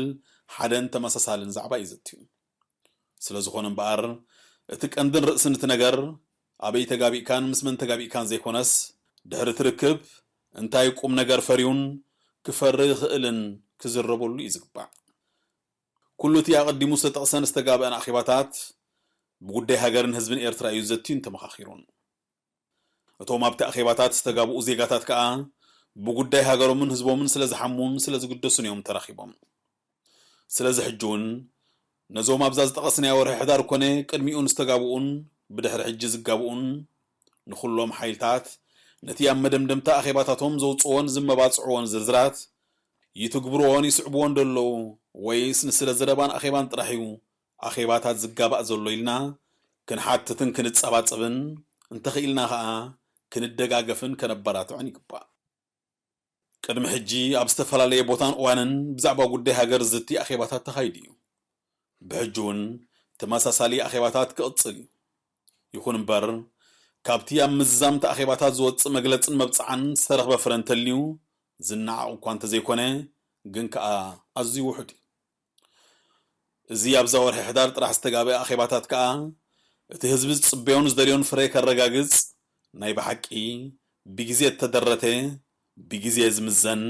ሓደን ተመሳሳልን ዛዕባ እዩ ዘትዩ። ስለ ዝኾነ እምበኣር እቲ ቀንድን ርእስን እቲ ነገር ኣበይ ተጋቢእካን ምስ መን ተጋቢእካን ዘይኮነስ ድሕሪ እቲ ርክብ እንታይ ቁም ነገር ፈርዩን ክፈሪ ይኽእልን ክዝረበሉ እዩ ዝግባእ። ኩሉ እቲ ኣቐዲሙ ዝተጠቕሰን ዝተጋብአን ኣኼባታት ብጉዳይ ሃገርን ህዝብን ኤርትራ እዩ ዘትዩን ተመኻኺሩን። እቶም ኣብቲ ኣኼባታት ዝተጋብኡ ዜጋታት ከኣ ብጉዳይ ሃገሮምን ህዝቦምን ስለ ዝሓሙን ስለ ዝግደሱን እዮም ተራኺቦም። ስለዚ ሕጂ እውን ነዞም ኣብዛ ዝጠቐስናያ ወርሒ ሕዳር ኮነ ቅድሚኡ ንዝተጋብኡን ብድሕሪ ሕጂ ዝጋብኡን ንኹሎም ሓይልታት ነቲ ኣብ መደምደምታ ኣኼባታቶም ዘውጽእዎን ዝመባጽዕዎን ዝርዝራት ይትግብርዎን ይስዕብዎን ደለዉ ወይስ ንስለ ዘረባን ኣኼባን ጥራሕ እዩ ኣኼባታት ዝጋባእ ዘሎ ኢልና ክንሓትትን ክንጸባጸብን እንተኽኢልና ኸኣ ክንደጋገፍን ከነበራትዕን ይግባእ። ቅድሚ ሕጂ ኣብ ዝተፈላለየ ቦታን እዋንን ብዛዕባ ጉዳይ ሃገር ዝቲ ኣኼባታት ተኻይዱ እዩ። ብሕጂ እውን ተመሳሳሊ ኣኼባታት ክቕጽል እዩ። ይኹን እምበር ካብቲ ኣብ ምዝዛምቲ ኣኼባታት ዝወጽእ መግለጽን መብጽዓን ዝተረኽበ ፍረ እንተልዩ ዝነዓቕ እኳ እንተዘይኮነ ግን ከኣ ኣዝዩ ውሑድ እዩ። እዚ ኣብዛ ወርሒ ሕዳር ጥራሕ ዝተጋበአ ኣኼባታት ከኣ እቲ ህዝቢ ዝጽበዮን ዝደልዮን ፍረ ከረጋግጽ ናይ ብሓቂ ብግዜ እተደረተ ብግዜ ዝምዘን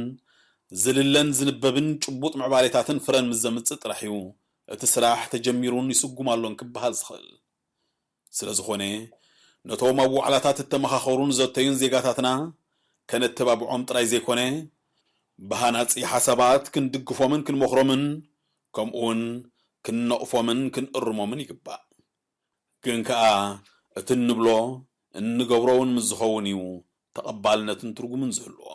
ዝልለን ዝንበብን ጭቡጥ ምዕባሌታትን ፍረን ምስ ዘምጽእ ጥራሕ እዩ እቲ ስራሕ ተጀሚሩን ይስጉም ኣሎን ክበሃል ዝኽእል። ስለ ዝኾነ ነቶም ኣብ ዋዕላታት እተመኻኸሩን ዘተዩን ዜጋታትና ከነተባብዖም ጥራይ ዘይኮነ ብሃናጺ ሓሳባት ክንድግፎምን ክንመኽሮምን ከምኡውን ክንነቕፎምን ክንእርሞምን ይግባእ። ግን ከኣ እቲ እንብሎ እንገብሮ እውን ምስ ዝኸውን እዩ ተቐባልነትን ትርጉምን ዝህልዎ።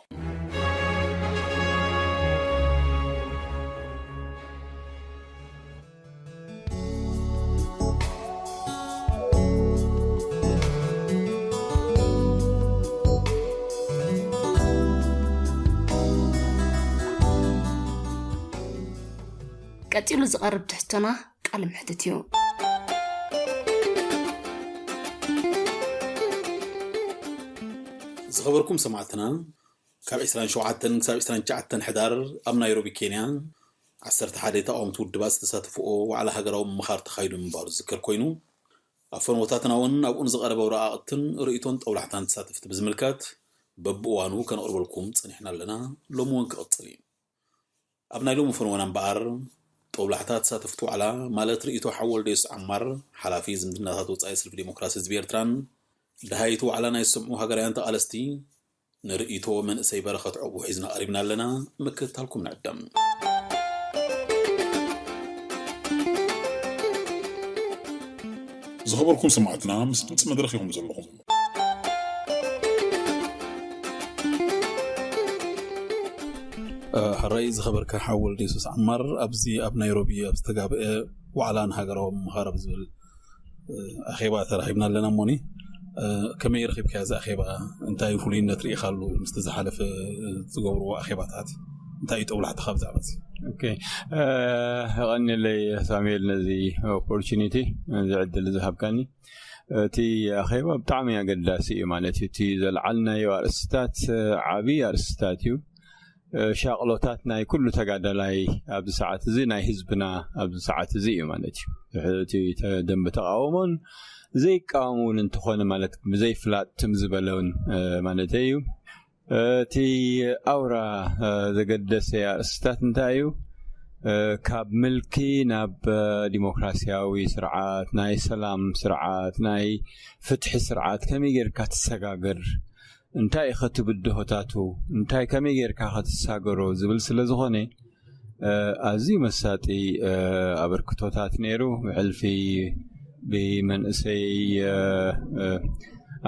ቀጺሉ ዝቐርብ ትሕቶና ቃለ መሕትት እዩ። ዝኸበርኩም ሰማዕትና፣ ካብ ዕስራን ሸውዓተን ክሳብ ዕስራን ትሽዓተን ሕዳር ኣብ ናይሮቢ ኬንያ ዓሰርተ ሓደ ተቓወምቲ ውድባት ዝተሳተፍኦ ዋዕላ ሃገራዊ ምምኻር ተኻይዱ ምንባሩ ዝዝከር ኮይኑ፣ ኣብ ፈነወታትና እውን ኣብኡ ንዝቐረበ ረኣቕትን ርእይቶን ጠውላሕታን ተሳተፍቲ ብዝምልከት በብእዋኑ ከነቕርበልኩም ጸኒሕና ኣለና። ሎሚ እውን ክቕጽል እዩ። ኣብ ናይ ሎሚ ፈነወና እምበኣር ጦብላሕታ ተሳተፍቲ ዋዕላ ማለት ርእይቶ ሓው ወልደየሱስ ዓማር ሓላፊ ዝምድናታት ወጻኢ ሰልፊ ዴሞክራሲ ህዝቢ ኤርትራን ደሃይቲ ዋዕላ ናይ ዝሰምዑ ሃገራውያን ተቓለስቲ ንርእይቶ መንእሰይ በረኸት ዕቑቡ ሒዝና ቀሪብና ኣለና። ምክትታልኩም ንዕደም። ዝኸበርኩም ሰማዕትና ምስ ድምፂ መድረኽ ኢኹም ዘለኹም። ሕራይ ዝኸበርካ ሓው ወልደየሱስ ዓማር ኣብዚ ኣብ ናይሮቢ ኣብ ዝተጋብአ ዋዕላ ንሃገራዊ ምምኻር ኣብ ዝብል ኣኼባ ተራኺብና ኣለና እሞኒ ከመይ ረኺብካያ እዚ ኣኼባ እንታይ ፍሉይነት ርኢኻሉ ምስቲ ዝሓለፈ ዝገብርዎ ኣኼባታት እንታይ እዩ ጠብላሕትኻ ብዛዕባ እዚ የቐንየለይ ሳሙኤል ነዚ ኦፖርቹኒቲ እዚ ዕድል ዝሃብካኒ እቲ ኣኼባ ብጣዕሚ ኣገዳሲ እዩ ማለት እዩ እቲ ዘልዓልናዮ ኣርእስትታት ዓብዪ ኣርእስትታት እዩ ሻቕሎታት ናይ ኩሉ ተጋዳላይ ኣብዚ ሰዓት እዚ፣ ናይ ህዝብና ኣብዚ ሰዓት እዚ እዩ ማለት እዩ። እቲ ደንበ ተቃውሞን ዘይቃወም እውን እንተኾነ ማለት ብዘይፍላጥ ትም ዝበለውን ማለት እዩ። እቲ ኣውራ ዘገደሰ ኣርእስትታት እንታይ እዩ? ካብ ምልኪ ናብ ዲሞክራሲያዊ ስርዓት፣ ናይ ሰላም ስርዓት፣ ናይ ፍትሒ ስርዓት ከመይ ጌርካ ትሰጋገር? እንታይ ኢኸ ትብድሆታቱ? እንታይ ከመይ ጌርካ ኸትሳገሮ ዝብል ስለ ዝኾነ ኣዝዩ መሳጢ ኣበርክቶታት ነይሩ። ብሕልፊ ብመንእሰይ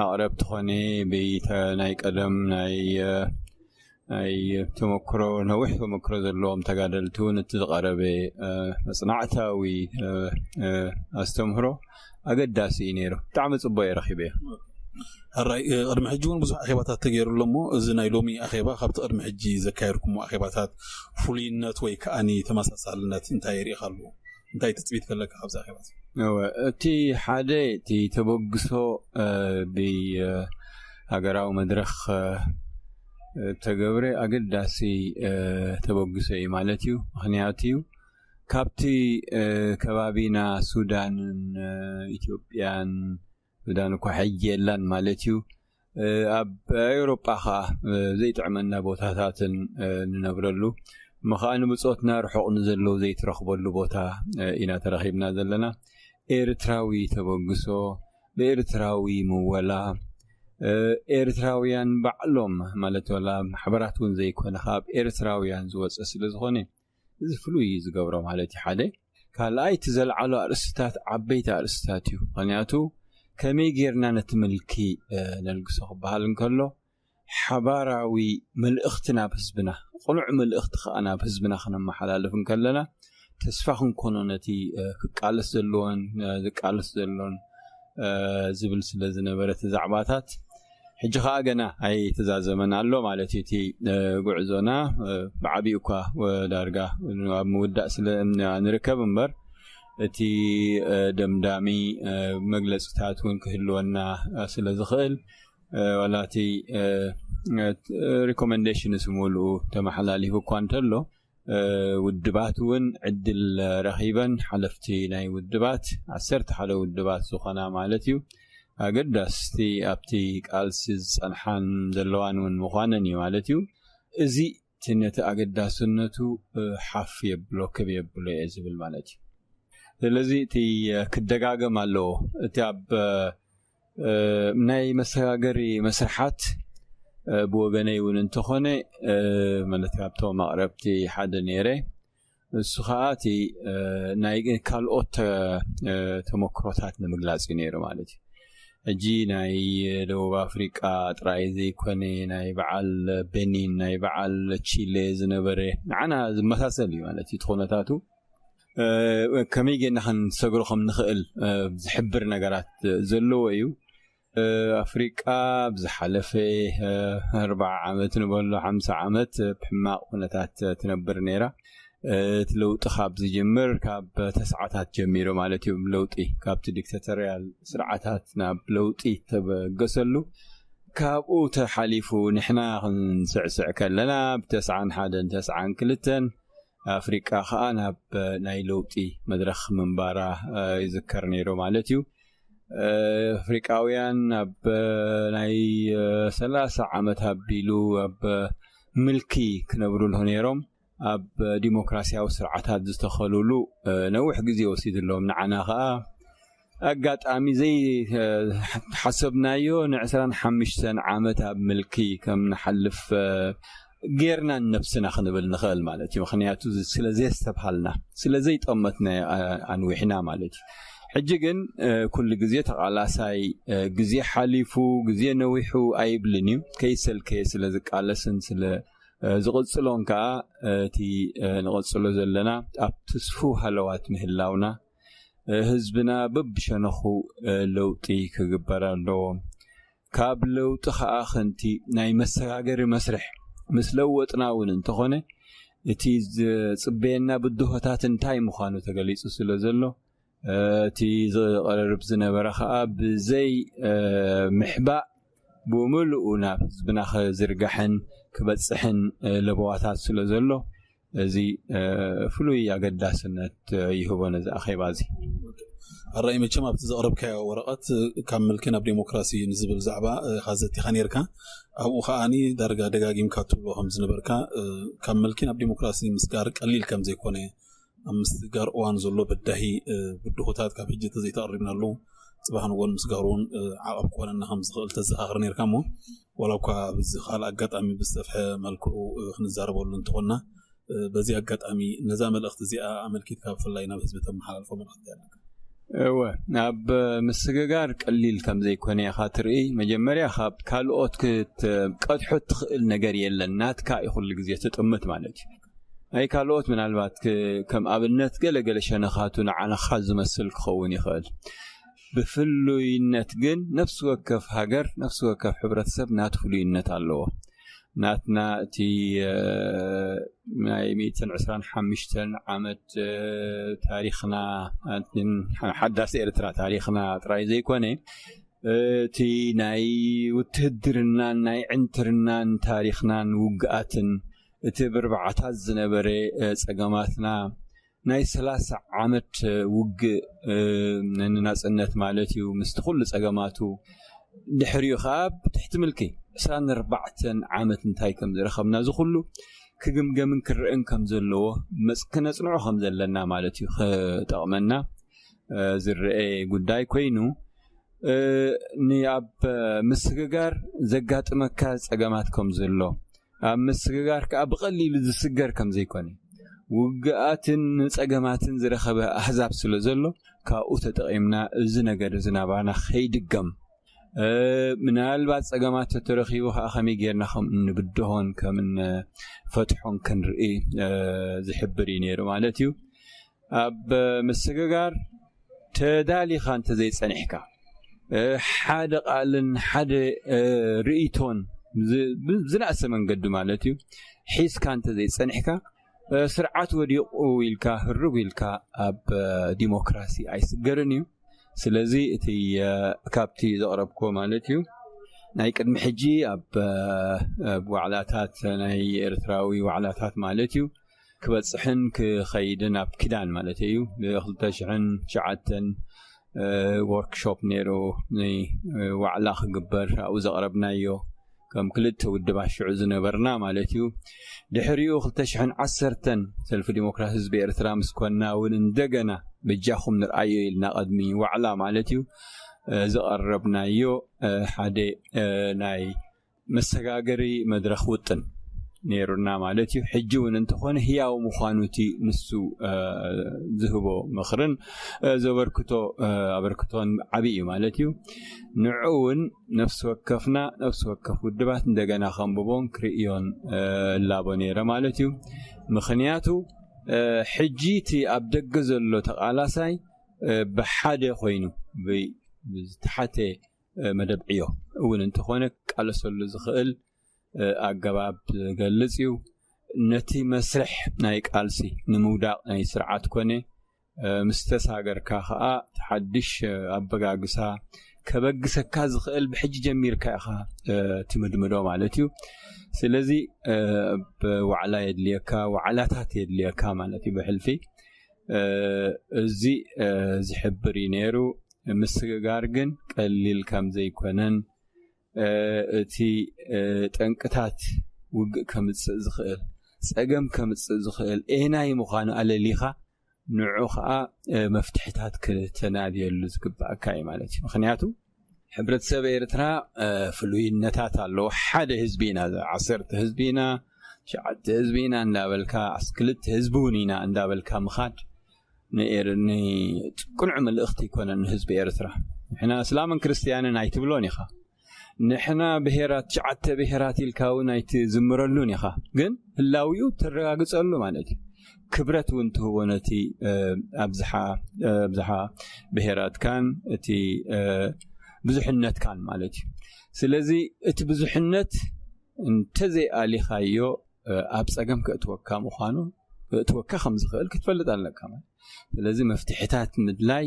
ኣቕረብቲ ኾነ ብናይ ቀደም ናይ ናይ ተመክሮ፣ ነዊሕ ተመክሮ ዘለዎም ተጋደልቲ እውን እቲ ዝቐረበ መፅናዕታዊ ኣስተምህሮ ኣገዳሲ እዩ ነይሩ። ብጣዕሚ ፅቡቅ እየ ረኺበዮ። ሕራይ ቅድሚ ሕጂ እውን ብዙሕ ኣኼባታት ተገይሩ ኣሎ እሞ እዚ ናይ ሎሚ ኣኼባ ካብቲ ቅድሚ ሕጂ ዘካየድኩሞ ኣኼባታት ፍሉይነት ወይ ከዓኒ ተመሳሳልነት እንታይ ይሪኢኻሉ? እንታይ ትፅቢት ከለካ ካብዚ ኣኼባ? እቲ ሓደ እቲ ተበግሶ ብሃገራዊ መድረኽ ተገብረ ኣገዳሲ ተበግሶ እዩ ማለት እዩ። ምክንያቱ እዩ ካብቲ ከባቢና ሱዳንን ኢትዮጵያን፣ ሱዳን እኳ ሕጂ የላን ማለት እዩ፣ ኣብ ኤውሮጳ ኸዓ ዘይጥዕመና ቦታታትን ንነብረሉ፣ ምኸዓ ንብጾትና ርሑቕ ንዘለዉ ዘይትረኽበሉ ቦታ ኢና ተረኺብና ዘለና። ኤርትራዊ ተበግሶ፣ ብኤርትራዊ ምወላ፣ ኤርትራውያን ባዕሎም ማለት ወላ ማሕበራት እውን ዘይኮነ ካብ ኤርትራውያን ዝወፀ ስለ ዝኾነ እዚ ፍሉይ እዩ ዝገብሮ ማለት እዩ። ሓደ ካልኣይ እቲ ዘልዓሎ ኣርእስትታት ዓበይቲ ኣርእስትታት እዩ። ምክንያቱ ከመይ ጌርና ነቲ ምልኪ ነልግሶ ክበሃል እንከሎ ሓባራዊ መልእኽቲ ናብ ህዝብና፣ ቅኑዕ መልእኽቲ ከዓ ናብ ህዝብና ክነመሓላልፍ እንከለና ተስፋ ክንኮኖ ነቲ ክቃለስ ዘለዎን ዝቃለስ ዘሎን ዝብል ስለ ዝነበረ እቲ ዛዕባታት ሕጂ ከዓ ገና ኣይተዛዘመን ኣሎ ማለት እዩ። እቲ ጉዕዞና ብዓብዩ እኳ ዳርጋ ኣብ ምውዳእ ስለ ንርከብ እምበር እቲ ደምዳሚ መግለፅታት እውን ክህልወና ስለ ዝኽእል ዋላ እቲ ሪኮመንዴሽንስ ምሉኡ ተመሓላሊፉ እኳ እንተሎ ውድባት እውን ዕድል ረኺበን ሓለፍቲ ናይ ውድባት ዓሰርተ ሓደ ውድባት ዝኾና ማለት እዩ ኣገዳስቲ ኣብቲ ቃልሲ ዝፀንሓን ዘለዋን እውን ምዃነን እዩ ማለት እዩ። እዚ እቲ ነቲ ኣገዳስነቱ ሓፍ የብሎ ክብ የብሎ እየ ዝብል ማለት እዩ። ስለዚ እቲ ክደጋገም ኣለዎ። እቲ ኣብ ናይ መሰጋገሪ መስርሓት ብወገነይ እውን እንተኾነ ማለት ካብቶም ኣቕረብቲ ሓደ ነይረ። እሱ ከዓ እቲ ናይ ካልኦት ተመክሮታት ንምግላፅ እዩ ነይሩ ማለት እዩ። ሕጂ ናይ ደቡብ ኣፍሪቃ ጥራይ ዘይኮነ ናይ በዓል ቤኒን ናይ በዓል ቺሌ ዝነበረ ንዓና ዝመሳሰል እዩ ማለት እዩ እቲ ኩነታቱ ከመይ ጌና ክንሰግሮ ከም ንኽእል ዝሕብር ነገራት ዘለዎ እዩ። ኣፍሪቃ ብዝሓለፈ ኣርባዓ ዓመት ንበሎ ሓምሳ ዓመት ብሕማቕ ኩነታት ትነብር ነይራ። እቲ ለውጢ ካብ ዝጅምር ካብ ተስዓታት ጀሚሩ ማለት እዩ ለውጢ ካብቲ ዲክታቶርያል ስርዓታት ናብ ለውጢ ተበገሰሉ። ካብኡ ተሓሊፉ ንሕና ክንስዕስዕ ከለና ብተስዓን ሓደን ተስዓን ክልተን ኣፍሪቃ ከዓ ናብ ናይ ለውጢ መድረኽ ምንባራ ይዝከር ነይሩ ማለት እዩ። ኣፍሪቃውያን ኣብ ናይ ሰላሳ ዓመት ኣቢሉ ኣብ ምልኪ ክነብሩ ነይሮም ኣብ ዲሞክራሲያዊ ስርዓታት ዝተኸሉሉ ነዊሕ ግዜ ወሲድሎም ንዓና ከዓ ኣጋጣሚ ዘይሓሰብናዮ ንዕስራን ሓሙሽተን ዓመት ኣብ ምልኪ ከም ንሓልፍ ጌርና ነብስና ክንብል ንኽእል ማለት እዩ። ምክንያቱ ስለ ዘየስተብሃልና ስለ ዘይጠመትና ኣንዊሕና ማለት እዩ። ሕጂ ግን ኩሉ ግዜ ተቓላሳይ ግዜ ሓሊፉ ግዜ ነዊሑ ኣይብልን እዩ። ከይሰልከየ ስለ ዝቃለስን ስለ ዝቕፅሎን ከዓ እቲ ንቐፅሎ ዘለና ኣብ ትስፉ ሃለዋት ምህላውና ህዝብና በብሸነኹ ለውጢ ክግበር ኣለዎ። ካብ ለውጢ ከዓ ከንቲ ናይ መሰጋገሪ መስርሕ ምስ ለወጥና እውን እንተኾነ እቲ ዝፅበየና ብድሆታት እንታይ ምዃኑ ተገሊፁ ስለ ዘሎ እቲ ዝቐርብ ዝነበረ ከዓ ብዘይ ምሕባእ ብምሉኡ ናብ ህዝብና ክዝርጋሕን ክበፅሕን ለበዋታት ስለ ዘሎ፣ እዚ ፍሉይ ኣገዳስነት ይህቦ ነዚ ኣኼባ እዚ። ኣራይ መቸም ኣብቲ ዘቕረብካዮ ወረቐት ካብ ምልኪ ናብ ዴሞክራሲ ንዝብል ዛዕባ ካዘቲኻ ነርካ። ኣብኡ ከዓኒ ዳርጋ ደጋጊምካ ትብሎ ከም ዝነበርካ፣ ካብ ምልኪ ናብ ዴሞክራሲ ምስጋር ቀሊል ከም ዘይኮነ፣ ኣብ ምስጋር እዋን ዘሎ በዳሂ ብድሆታት ካብ ሕጂ ተዘይተቐሪብናሉ፣ ፅባሕ ንጎን ምስጋር እውን ዓቐብ ክኾነና ከም ዝኽእል ተዘኻኽር ነርካ። እሞ ዋላ እኳ ኣብዚ ካልእ ኣጋጣሚ ብዝሰፍሐ መልክዑ ክንዛረበሉ እንተኾንና፣ በዚ ኣጋጣሚ ነዛ መልእኽቲ እዚኣ ኣመልኪትካ ብፍላይ ናብ ህዝቢ ተመሓላልፎ መልእኽቲ ኣለካ? እወ፣ ኣብ ምስግጋር ቀሊል ከም ዘይኮነ ኢኻ ትርኢ። መጀመርያ ካብ ካልኦት ክትቀድሖ ትኽእል ነገር የለን፣ ናትካ እዩ ኩሉ ግዜ ትጥምት ማለት እዩ። ናይ ካልኦት ምናልባት ከም ኣብነት ገለገለ ሸነኻቱ ንዓኻ ዝመስል ክኸውን ይኽእል። ብፍሉይነት ግን ነፍሲ ወከፍ ሃገር፣ ነፍሲ ወከፍ ሕብረተሰብ ናቱ ፍሉይነት ኣለዎ። ናትና እቲ ናይ ሚእትን ዕስራን ሓሙሽተን ዓመት ታሪኽና፣ ሓዳስ ኤርትራ ታሪኽና ጥራይ ዘይኮነ፣ እቲ ናይ ውትህድርናን ናይ ዕንትርናን ታሪኽናን ውግኣትን፣ እቲ ብርባዕታት ዝነበረ ፀገማትና፣ ናይ ሰላሳ ዓመት ውግእ ንናፅነት ማለት እዩ፣ ምስቲ ኩሉ ፀገማቱ፣ ድሕሪኡ ከዓ ብትሕቲ ምልኪ ዕስራን ኣርባዕተን ዓመት እንታይ ከም ዝረኸብና፣ እዚ ኩሉ ክግምገምን ክረአን ከም ዘለዎ፣ መፅ-፣ ክነፅንዖ ከም ዘለና ማለት እዩ፣ ክጠቕመና ዝረአ ጉዳይ ኮይኑ፣ ን-፣ ኣብ ምስግጋር ዘጋጥመካ ፀገማት ከም ዘሎ፣ ኣብ ምስግጋር ከዓ ብቐሊሉ ዝስገር ከም ዘይኮነ፣ ውግኣትን ፀገማትን ዝረኸበ ኣህዛብ ስለ ዘሎ፣ ካብኡ ተጠቒምና እዚ ነገር እዚ ናባና ከይድገም፣ ምናልባት ፀገማት ተተረኺቡ ከዓ ከመይ ጌርና ከም እንብድሆን ከም እንፈትሖን ክንርኢ ዝሕብር እዩ ነይሩ ማለት እዩ። ኣብ ምስግጋር ተዳሊኻ እንተዘይፀኒሕካ፣ ሓደ ቃልን ሓደ ርእይቶን ዝነእሰ መንገዲ ማለት እዩ ሒዝካ እንተዘይፀኒሕካ፣ ስርዓት ወዲቑ ኢልካ ህርጉ ኢልካ ኣብ ዲሞክራሲ ኣይስገርን እዩ። ስለዚ እቲ ካብቲ ዘቕረብኮ ማለት እዩ፣ ናይ ቅድሚ ሕጂ ኣብ ዋዕላታት ናይ ኤርትራዊ ዋዕላታት ማለት እዩ ክበፅሕን ክኸይድን ኣብ ኪዳን ማለት እዩ፣ ብ2009 ወርክሾፕ ነይሩ፣ ዋዕላ ክግበር ኣብኡ ዘቕረብናዮ ከም ክልተ ውድባት ሽዑ ዝነበርና ማለት እዩ። ድሕሪኡ ክልተ ሽሕን ዓሰርተን ሰልፊ ዲሞክራሲ ህዝቢ ኤርትራ ምስ ኮንና እውን እንደገና በጃኹም ንርኣዮ ኢልና ቅድሚ ዋዕላ ማለት እዩ ዝቐረብናዮ ሓደ ናይ መሰጋገሪ መድረኽ ውጥን ነይሩና ማለት እዩ። ሕጂ እውን እንተኾነ ህያው ምዃኑ እቲ ንሱ ዝህቦ ምኽርን ዘበርክቶ ኣበርክቶን ዓብዪ እዩ ማለት እዩ። ንዑ እውን ነፍሲ ወከፍና ነፍሲ ወከፍ ውድባት እንደገና ከንብቦን ክርእዮን እላቦ ነይረ ማለት እዩ። ምኽንያቱ ሕጂ እቲ ኣብ ደገ ዘሎ ተቓላሳይ ብሓደ ኮይኑ ዝተሓተ መደብ ዕዮ እውን እንተኾነ ክቃለሰሉ ዝኽእል ኣገባብ ዝገልጽ እዩ። ነቲ መስርሕ ናይ ቃልሲ ንምውዳቕ ናይ ስርዓት ኮነ ምስ ተሳገርካ ከዓ ሓድሽ ኣበጋግሳ ከበግሰካ ዝኽእል ብሕጂ ጀሚርካ ኢኻ ትምድምዶ ማለት እዩ። ስለዚ ዋዕላ የድልየካ፣ ዋዕላታት የድልየካ ማለት እዩ ብሕልፊ። እዚ ዝሕብር እዩ ነይሩ። ምስግጋር ግን ቀሊል ከም ዘይኮነን እቲ ጠንቅታት ውግእ ከምፅእ ዝኽእል፣ ፀገም ከምፅእ ዝኽእል ኤናይ ምዃኑ ኣለሊኻ ንዑ ከዓ መፍትሕታት ክተናድየሉ ዝግባእካ እዩ ማለት እዩ። ምክንያቱ ሕብረተሰብ ኤርትራ ፍሉይነታት ኣለዎ። ሓደ ህዝቢ ኢና፣ ዓሰርተ ህዝቢ ኢና፣ ትሽዓተ ህዝቢ ኢና እንዳበልካ፣ ክልተ ህዝቢ እውን ኢና እንዳበልካ ምኻድ ንኤር-፣ ንቅኑዕ መልእኽቲ ይኮነን ንህዝቢ ኤርትራ። ንሕና እስላምን ክርስትያንን ኣይትብሎን ኢኻ። ንሕና ብሄራት፣ ትሽዓተ ብሄራት ኢልካ እውን ኣይትዝምረሉን ኢኻ። ግን ህላዊኡ ተረጋግጸሉ ማለት እዩ። ክብረት እውን ትህቦ ነቲ ኣብዝሓ ኣብዝሓ ብሄራትካን እቲ ብዙሕነትካን ማለት እዩ። ስለዚ እቲ ብዙሕነት እንተዘይኣሊኻዮ ኣብ ፀገም ከእትወካ ምዃኑ፣ ከእትወካ ከም ዝኽእል ክትፈልጥ ኣለካ ማለት። ስለዚ መፍትሕታት ምድላይ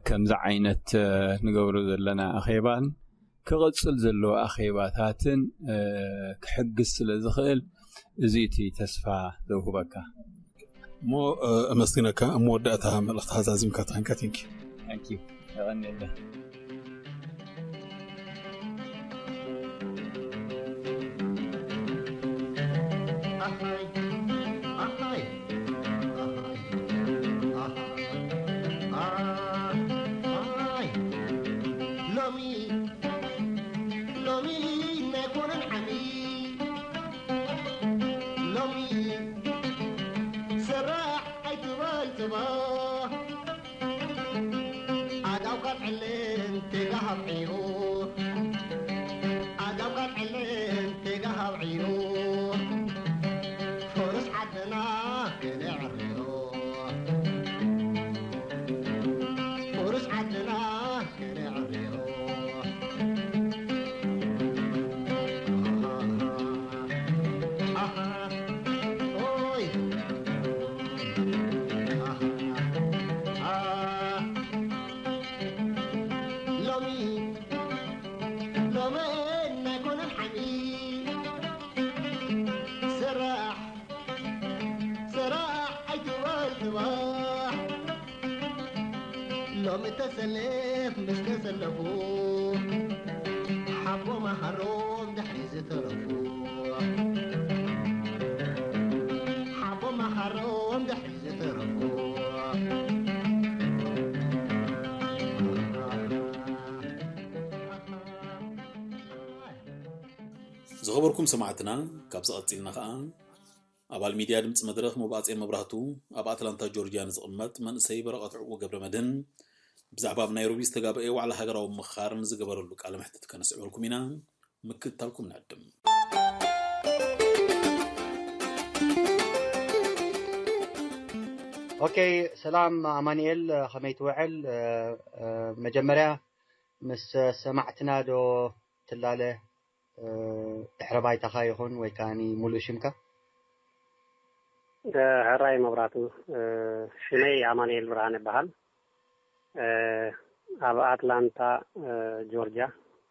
ከምዚ ዓይነት ንገብሮ ዘለና ኣኼባን ክቕጽል ዘለዎ ኣኼባታትን ክሕግዝ ስለ ዝኽእል፣ እዚ እቲ ተስፋ ዘውህበካ። እሞ ኣመስግነካ። ኣብ መወዳእታ መልእኽቲ ሓዛዚምካ ተኾንካ። ቴንኪ። የቐንየለ። ሎሚ ተሰለፍ ምስ ተሰለፉ ሓቦ መሃሮም ድሕሪ ዝተረፉ ሓቦ መሃሮም ድሕሪ ዝተረፉ ዝኸበርኩም ሰማዕትና፣ ካብዚ ቀጺልና ከኣ ኣባል ሚድያ ድምፂ መድረኽ ሙባጼ መብራህቱ ኣብ ኣትላንታ ጆርጅያ ንዝቕመጥ መንእሰይ በረቐት ዕቑ ገብረ መድህን ብዛዕባ ኣብ ናይሮቢ ዝተጋበአ ዋዕላ ሃገራዊ ምኽኻር ንዝገበረሉ ቃለ መሕትት ከነስዕበልኩም ኢና። ምክትታልኩም ንዕድም። ኦኬ፣ ሰላም ኣማኑኤል፣ ከመይ ትውዕል? መጀመርያ ምስ ሰማዕትና ዶ ትላለ ድሕረ ባይታኻ ይኹን ወይ ከዓኒ ሙሉእ ሽምካ? ሕራይ መብራቱ። ሽመይ ኣማኑኤል ብርሃን ይበሃል። ኣብ ኣትላንታ ጆርጅያ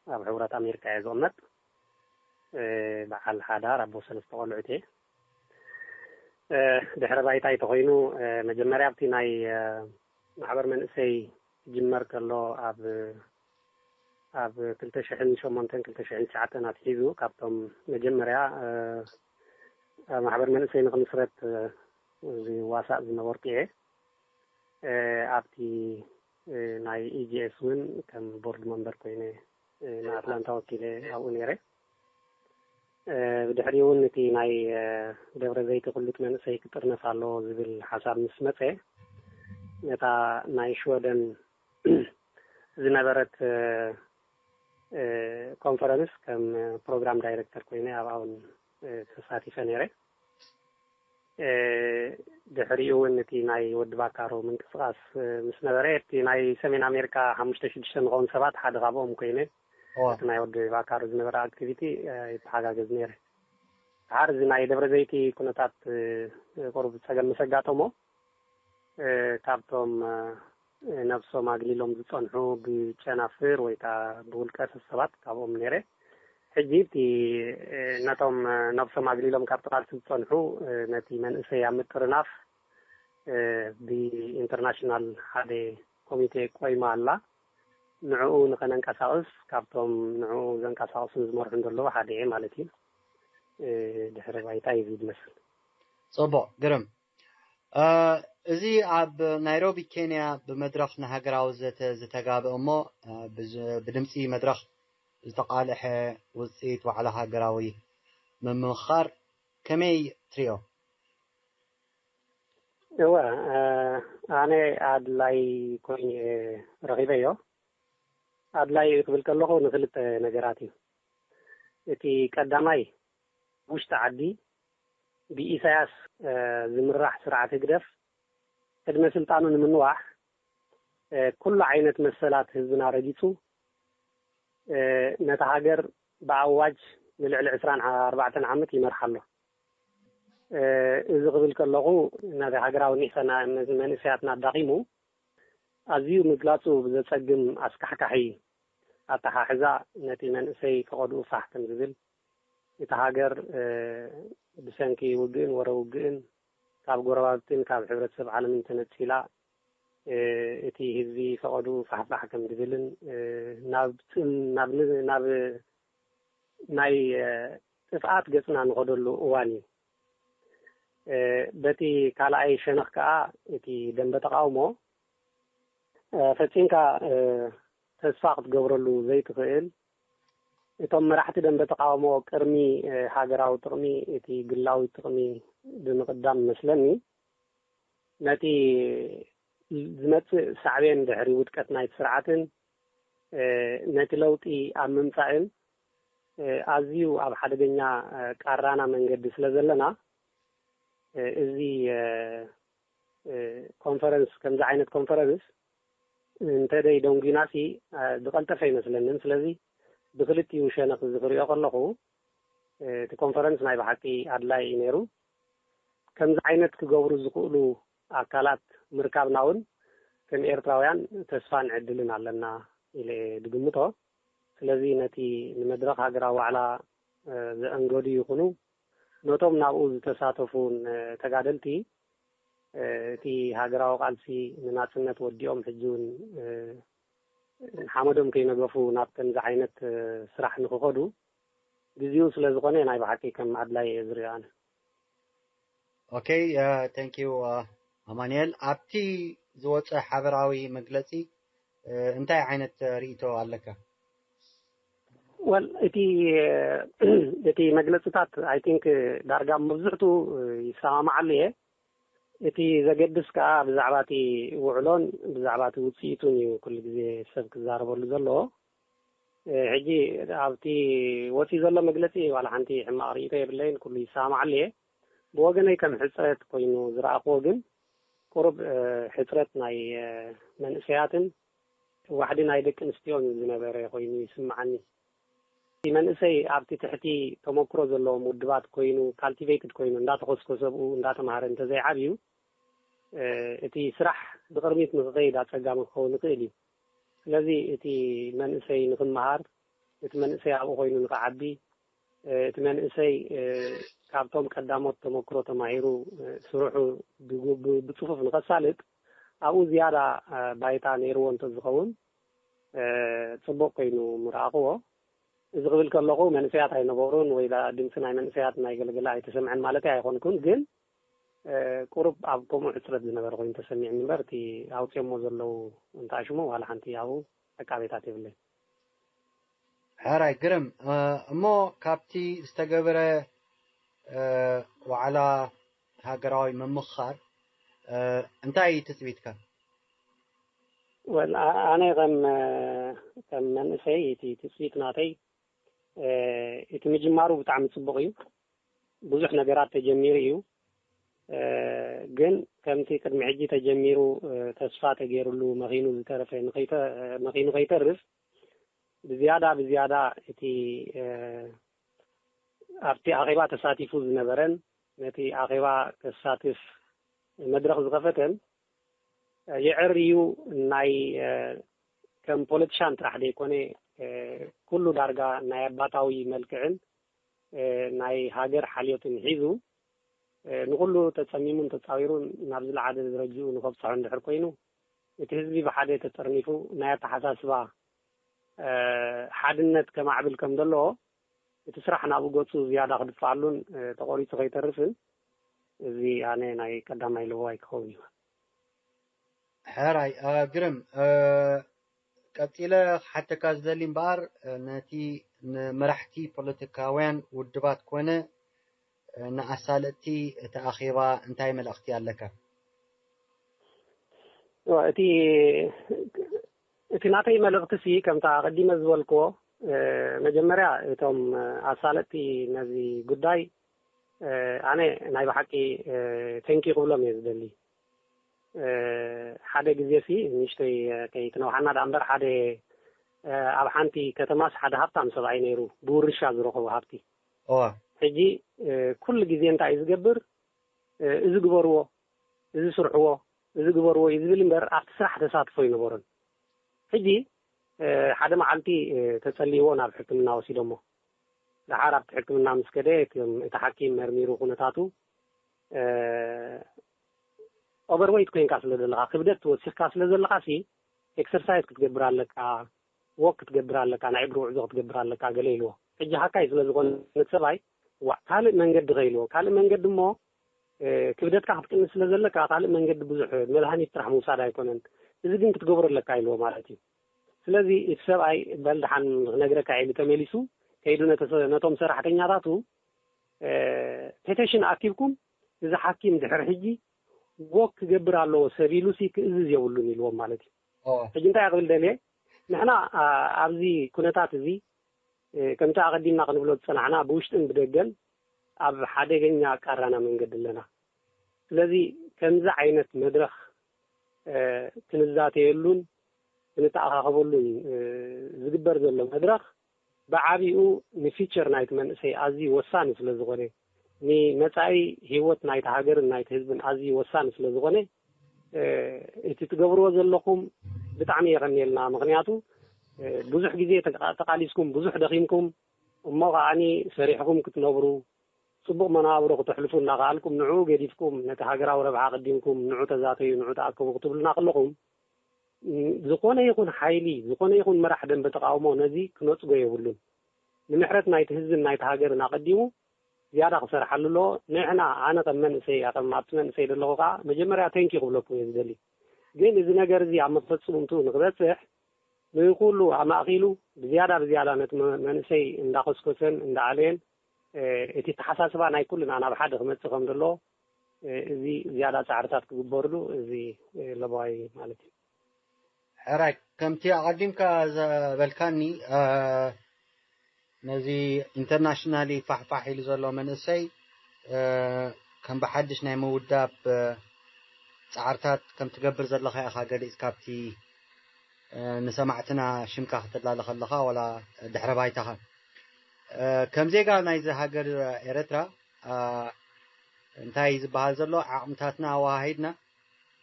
ኣብ ሕቡራት ኣሜሪካ እየ ዝቕመጥ። በዓል ሓዳር ኣቦ ሰለስተ ቆልዑት እየ። ድሕረ ባይታይ ተኾይኑ መጀመርያ ኣብቲ ናይ ማሕበር መንእሰይ ክጅመር ከሎ ኣብ ኣብ ክልተ ሽሕን ሸሞንተን ክልተ ሽሕን ትሽዓተን ኣትሒዙ ካብቶም መጀመርያ ማሕበር መንእሰይ ንክምስረት ዝዋሳእ ዝነበርኩ እየ። ኣብቲ ናይ ኢጂኤስ እውን ከም ቦርድ መንበር ኮይነ ንኣትላንታ ወኪለ ኣብኡ ነይረ። ብድሕሪኡ እውን እቲ ናይ ደብረ ዘይቲ ክሉት መንእሰይ ክጥርነፍ ኣለዎ ዝብል ሓሳብ ምስ መፀ ነታ ናይ ሽወደን ዝነበረት ኮንፈረንስ ከም ፕሮግራም ዳይሬክተር ኮይነ ኣብኣ እውን ተሳቲፈ ነይረ። ድሕሪኡ እውን እቲ ናይ ወዲ ባካሮ ምንቅስቃስ ምስ ነበረ እቲ ናይ ሰሜን ኣሜሪካ ሓሙሽተ ሽዱሽተ ንኸውን ሰባት ሓደ ካብኦም ኮይነ እቲ ናይ ወዲ ባካሮ ዝነበረ ኣክቲቪቲ ይተሓጋገዝ ነይረ። ድሓር እዚ ናይ ደብረ ዘይቲ ኩነታት ቁሩብ ፀገም ምስ ኣጋጠሞ ካብቶም ነብሶም ኣግሊሎም ዝፀንሑ ብጨናፍር ወይ ከዓ ብውልቀ ሰብ ሰባት ካብኦም ነይረ። ሕጂ እቲ ነቶም ነብሶም ኣግሊሎም ካብቲ ቃልሲ ዝፀንሑ ነቲ መንእሰይ ኣብ ምጥርናፍ ብኢንተርናሽናል ሓደ ኮሚቴ ቆይማ ኣላ። ንዕኡ ንኸነንቀሳቕስ ካብቶም ንዕኡ ዘንቀሳቕሱን ዝመርሑን ዘለዉ ሓደ እየ ማለት እዩ። ድሕሪ ባይታ እዩ ዝመስል። ፅቡቕ ግርም። እዚ ኣብ ናይሮቢ ኬንያ ብመድረኽ ንሃገራዊ ዘተ ዝተጋብአ እሞ ብድምፂ መድረኽ ዝተቓልሐ ውፅኢት ዋዕላ ሃገራዊ ምምኽኻር ከመይ ትሪኦ? እወ ኣነ ኣድላይ ኮይኑ እየ ረኺበዮ። ኣድላይ ክብል ከለኹ ንክልተ ነገራት እዩ። እቲ ቀዳማይ ውሽጢ ዓዲ ብኢሳያስ ዝምራሕ ስርዓት ህግደፍ ዕድመ ስልጣኑ ንምንዋሕ ኩሉ ዓይነት መሰላት ህዝብና ረጊፁ ነታ ሃገር ብኣዋጅ ንልዕሊ ዕስራን ኣርባዕተን ዓመት ይመርሓ ኣሎ። እዚ ክብል ከለኹ ነቲ ሃገራዊ ኒሕሰና መንእሰያትና ኣዳኺሙ ኣዝዩ ምግላፁ ብዘፀግም ኣስካሕካሒ ኣተሓሕዛ ነቲ መንእሰይ ፈቐድኡ ፋሕ ከም ዝብል፣ እታ ሃገር ብሰንኪ ውግእን ወረ ውግእን ካብ ጎረባብትን ካብ ሕብረተሰብ ዓለምን ተነጺላ፣ እቲ ህዝቢ ፈቐድኡ ፋሕፋሕ ከም ዝብልን ናብ ናብ ናብ ናይ ጥፍኣት ገጽና ንኸደሉ እዋን እዩ። በቲ ካልኣይ ሸነኽ ከኣ እቲ ደንበ ተቃውሞ ፈጺምካ ተስፋ ክትገብረሉ ዘይትኽእል፣ እቶም መራሕቲ ደንበ ተቃውሞ ቅድሚ ሃገራዊ ጥቕሚ እቲ ግላዊ ጥቕሚ ብምቕዳም መስለኒ ነቲ ዝመጽእ ሳዕቤን ድሕሪ ውድቀት ናይቲ ስርዓትን ነቲ ለውጢ ኣብ ምምጻእን ኣዝዩ ኣብ ሓደገኛ ቃራና መንገዲ ስለ ዘለና፣ እዚ ኮንፈረንስ፣ ከምዚ ዓይነት ኮንፈረንስ እንተደይ ደንጉናሲ ዝቐልጠፈ ኣይመስለንን። ስለዚ ብክልቲኡ ሸነኽ እዚ ክሪኦ ከለኹ እቲ ኮንፈረንስ ናይ ብሓቂ ኣድላይ እዩ ነይሩ። ከምዚ ዓይነት ክገብሩ ዝኽእሉ ኣካላት ምርካብና እውን ከም ኤርትራውያን ተስፋን ዕድልን ኣለና ኢለ እየ ዝግምቶ። ስለዚ ነቲ ንመድረኽ ሃገራዊ ዋዕላ ዘአንገዱ ይኹኑ፣ ነቶም ናብኡ ዝተሳተፉን ተጋደልቲ፣ እቲ ሃገራዊ ቃልሲ ንናጽነት ወዲኦም ሕጂ እውን ሓመዶም ከይነገፉ ናብ ከምዚ ዓይነት ስራሕ ንክኸዱ ግዜኡ ስለ ዝኾነ ናይ ብሓቂ ከም ኣድላይ እየ ዝሪኦ ኣነ። ኦኬ፣ thank you ኣማኑኤል። ኣብቲ ዝወፀ ሓበራዊ መግለፂ እንታይ ዓይነት ርእይቶ ኣለካ? ወል እቲ እቲ መግለፅታት ኣይ ቲንክ ዳርጋ መብዝሕቱ ይሰማማዓሉ እየ። እቲ ዘገድስ ከዓ ብዛዕባ እቲ ውዕሎን ብዛዕባ እቲ ውፅኢቱን እዩ ኩሉ ግዜ ሰብ ክዛረበሉ ዘለዎ። ሕጂ ኣብቲ ወፂኡ ዘሎ መግለፂ ዋላ ሓንቲ ሕማቕ ርእይቶ የብለይን፣ ኩሉ ይሰማማዓሉ እየ። ብወገነይ ከም ሕፅረት ኮይኑ ዝረኣኽዎ ግን ቁሩብ ሕፅረት ናይ መንእሰያትን ዋሕዲ ናይ ደቂ ኣንስትዮን ዝነበረ ኮይኑ ይስምዓኒ። እቲ መንእሰይ ኣብቲ ትሕቲ ተመክሮ ዘለዎም ውድባት ኮይኑ ካልቲቬትድ ኮይኑ እንዳተኾስኮሰ ብኡ እንዳተማሃረ እንተዘይዓብዩ እቲ ስራሕ ብቕድሚት ንክኸይድ ኣፀጋሚ ክኸውን ይኽእል እዩ። ስለዚ እቲ መንእሰይ ንክመሃር፣ እቲ መንእሰይ ኣብኡ ኮይኑ ንክዓቢ፣ እቲ መንእሰይ ካብቶም ቀዳሞት ተመክሮ ተማሂሩ ስርሑ ብፅፉፍ ንኸሳልጥ ኣብኡ ዝያዳ ባይታ ነይርዎ እንተዝኸውን ፅቡቕ ኮይኑ ምረኣኽዎ። እዚ ክብል ከለኹ መንእሰያት ኣይነበሩን ወይ ድምፂ ናይ መንእሰያት ናይ ገለገለ ኣይተሰምዐን ማለት ኣይኮንኩን፣ ግን ቁሩብ ኣብ ከምኡ ሕፅረት ዝነበረ ኮይኑ ተሰሚዕኒ እምበር እቲ ኣውፅኦሞ ዘለዉ እንተኣሽሙ ዋላ ሓንቲ ኣብኡ ዕቃቤታት የብለይን። ሕራይ ግርም። እሞ ካብቲ ዝተገበረ ዋዕላ ሃገራዊ ምምኽኻር እንታይ እዩ ትፅቢትካ? ወል ኣነ ከም ከም መንእሰይ እቲ ትፅቢት ናተይ እቲ ምጅማሩ ብጣዕሚ ፅቡቕ እዩ። ብዙሕ ነገራት ተጀሚሩ እዩ። ግን ከምቲ ቅድሚ ሕጂ ተጀሚሩ ተስፋ ተገይሩሉ መኺኑ ዝተረፈ መኺኑ ከይተርፍ ብዝያዳ ብዝያዳ እቲ ኣብቲ ኣኼባ ተሳቲፉ ዝነበረን ነቲ ኣኼባ ከሳትፍ መድረኽ ዝኸፈተን የዕር እዩ። ናይ ከም ፖለቲሻን ጥራሕ ዘይኮነ ኩሉ ዳርጋ ናይ ኣባታዊ መልክዕን ናይ ሃገር ሓልዮትን ሒዙ ንኹሉ ተጸሚሙን ተጻዊሩን ናብ ዝለዓለ ደረጅኡ ንኸብጽሖ እንድሕር ኮይኑ እቲ ህዝቢ ብሓደ ተጠርኒፉ ናይ ኣተሓሳስባ ሓድነት ከማዕብል ከም ዘለዎ እቲ ስራሕ ናብኡ ገጹ ዝያዳ ክድፍኣሉን ተቖሪጹ ከይተርፍን እዚ ኣነ ናይ ቀዳማይ ልዋይ ክኸውን እዩ። ሕራይ ግርም፣ ቀጺለ ክሓተካ ዝደሊ እምበኣር ነቲ ንመራሕቲ ፖለቲካውያን ውድባት ኮነ ንኣሳለጥቲ እቲ ኣኼባ እንታይ መልእኽቲ ኣለካ? እቲ እቲ ናተይ መልእኽቲ ሲ ከምታ ኣቐዲመ ዝበልክዎ መጀመርያ እቶም ኣሳለጥቲ ነዚ ጉዳይ ኣነ ናይ ብሓቂ ቴንኪ ክብሎም እየ ዝደሊ። ሓደ ግዜ ሲ ንእሽተይ ከይትነውሓና ደኣ እምበር ሓደ ኣብ ሓንቲ ከተማስ ሓደ ሃብታም ሰብኣይ ነይሩ ብውርሻ ዝረኸቦ ሃብቲ። ሕጂ ኩሉ ግዜ እንታይ እዩ ዝገብር? እዚ ግበርዎ፣ እዚ ስርሕዎ፣ እዚ ግበርዎ እዩ ዝብል እምበር ኣብቲ ስራሕ ተሳትፎ ኣይነበሮን። ሕጂ ሓደ መዓልቲ ተጸልይዎ ናብ ሕክምና ወሲዶሞ። ደሓር ኣብቲ ሕክምና ምስ ከደ እቲ ሓኪም መርሚሩ ኩነታቱ፣ ኦቨርወይት ኮይንካ ስለ ዘለኻ፣ ክብደት ወሲኽካ ስለ ዘለኻ ሲ ኤክሰርሳይዝ ክትገብር ኣለካ፣ ወክ ክትገብር ኣለካ፣ ናይ እግሪ ጉዕዞ ክትገብር ኣለካ ገለ ኢልዎ። ሕጂ ሃካይ ስለ ዝኾነ ሰብኣይ፣ ዋዕ ካልእ መንገዲ ከ ኢልዎ። ካልእ መንገዲ እሞ ክብደትካ ክትቅንስ ስለ ዘለካ ካልእ መንገዲ ብዙሕ፣ መድሃኒት ጥራሕ ምውሳድ ኣይኮነን፣ እዚ ግን ክትገብሮ ኣለካ ኢልዎ ማለት እዩ። ስለዚ እቲ ሰብኣይ በል ደሓን ክነግረካ ኢሉ ተመሊሱ ከይዱ ነቶም ሰራሕተኛታቱ ፔቴሽን ኣኪብኩም እዚ ሓኪም ድሕሪ ሕጂ ወክ ክገብር ኣለዎ ሰብ ኢሉ ሲ ክእዝዝ የብሉን ኢልዎም ማለት እዩ። ሕጂ እንታይ ክብል ደልየ፣ ንሕና ኣብዚ ኩነታት እዚ ከምቲ ኣቐዲምና ክንብሎ ዝጸናሕና ብውሽጥን ብደገን ኣብ ሓደገኛ ኣቃራና መንገዲ ኣለና። ስለዚ ከምዚ ዓይነት መድረኽ ክንዛተየሉን ክንተኣኻኸበሉን ዝግበር ዘሎ መድረኽ ብዓቢኡ ንፊቸር ናይቲ መንእሰይ ኣዝዩ ወሳኒ ስለ ዝኾነ፣ ንመጻኢ ህይወት ናይቲ ሃገርን ናይቲ ህዝብን ኣዝዩ ወሳኒ ስለ ዝኾነ፣ እቲ ትገብርዎ ዘለኹም ብጣዕሚ የቐንየልና። ምኽንያቱ ብዙሕ ግዜ ተቃሊስኩም፣ ብዙሕ ደኺምኩም፣ እሞ ከዓኒ ሰሪሕኹም ክትነብሩ፣ ጽቡቕ መነባብሮ ክተሕልፉ እናኸኣልኩም፣ ንዕኡ ገዲፍኩም ነቲ ሃገራዊ ረብሓ ኣቐዲምኩም ንዑ ተዛተዩ፣ ንዑ ተኣከቡ ክትብሉና ከለኹም፣ ዝኾነ ይኹን ሓይሊ፣ ዝኾነ ይኹን መራሕ ደንበ ተቃውሞ ነዚ ክነጽጎ የብሉን። ንምሕረት ናይቲ ህዝብን ናይቲ ሃገርን ኣቐዲሙ ዝያዳ ክሰርሓሉ ኣለዎ። ንሕና፣ ኣነ ከም መንእሰይ፣ ከም ኣብቲ መንእሰይ ዘለኹ ከኣ መጀመርያ ተንኪ ክብለኩም እየ ዝደሊ። ግን እዚ ነገር እዚ ኣብ መፈጽምቱ ንክበጽሕ ንኩሉ ኣማእኪሉ ብዝያዳ ብዝያዳ ነቲ መንእሰይ እንዳኸስኮሰን እንዳዓለየን እቲ ተሓሳስባ ናይ ኩልና ናብ ሓደ ክመጽእ ከም ዘለዎ እዚ ዝያዳ ጻዕርታት ክግበርሉ እዚ ለባዋይ ማለት እዩ። ሕራይ ከምቲ ኣቐዲምካ ዘበልካኒ ነዚ ኢንተርናሽናሊ ፋሕፋሕ ኢሉ ዘሎ መንእሰይ ከም ብሓድሽ ናይ ምውዳብ ጻዕርታት ከም ትገብር ዘለኻ ኢኻ ገሊጽ ካብቲ ንሰማዕትና ሽምካ ክትላለ ከለኻ ወላ ድሕረ ባይታኻ ከም ዜጋ ናይዚ ሃገር ኤረትራ እንታይ ዝበሃል ዘሎ ዓቕምታትና ኣወሃሂድና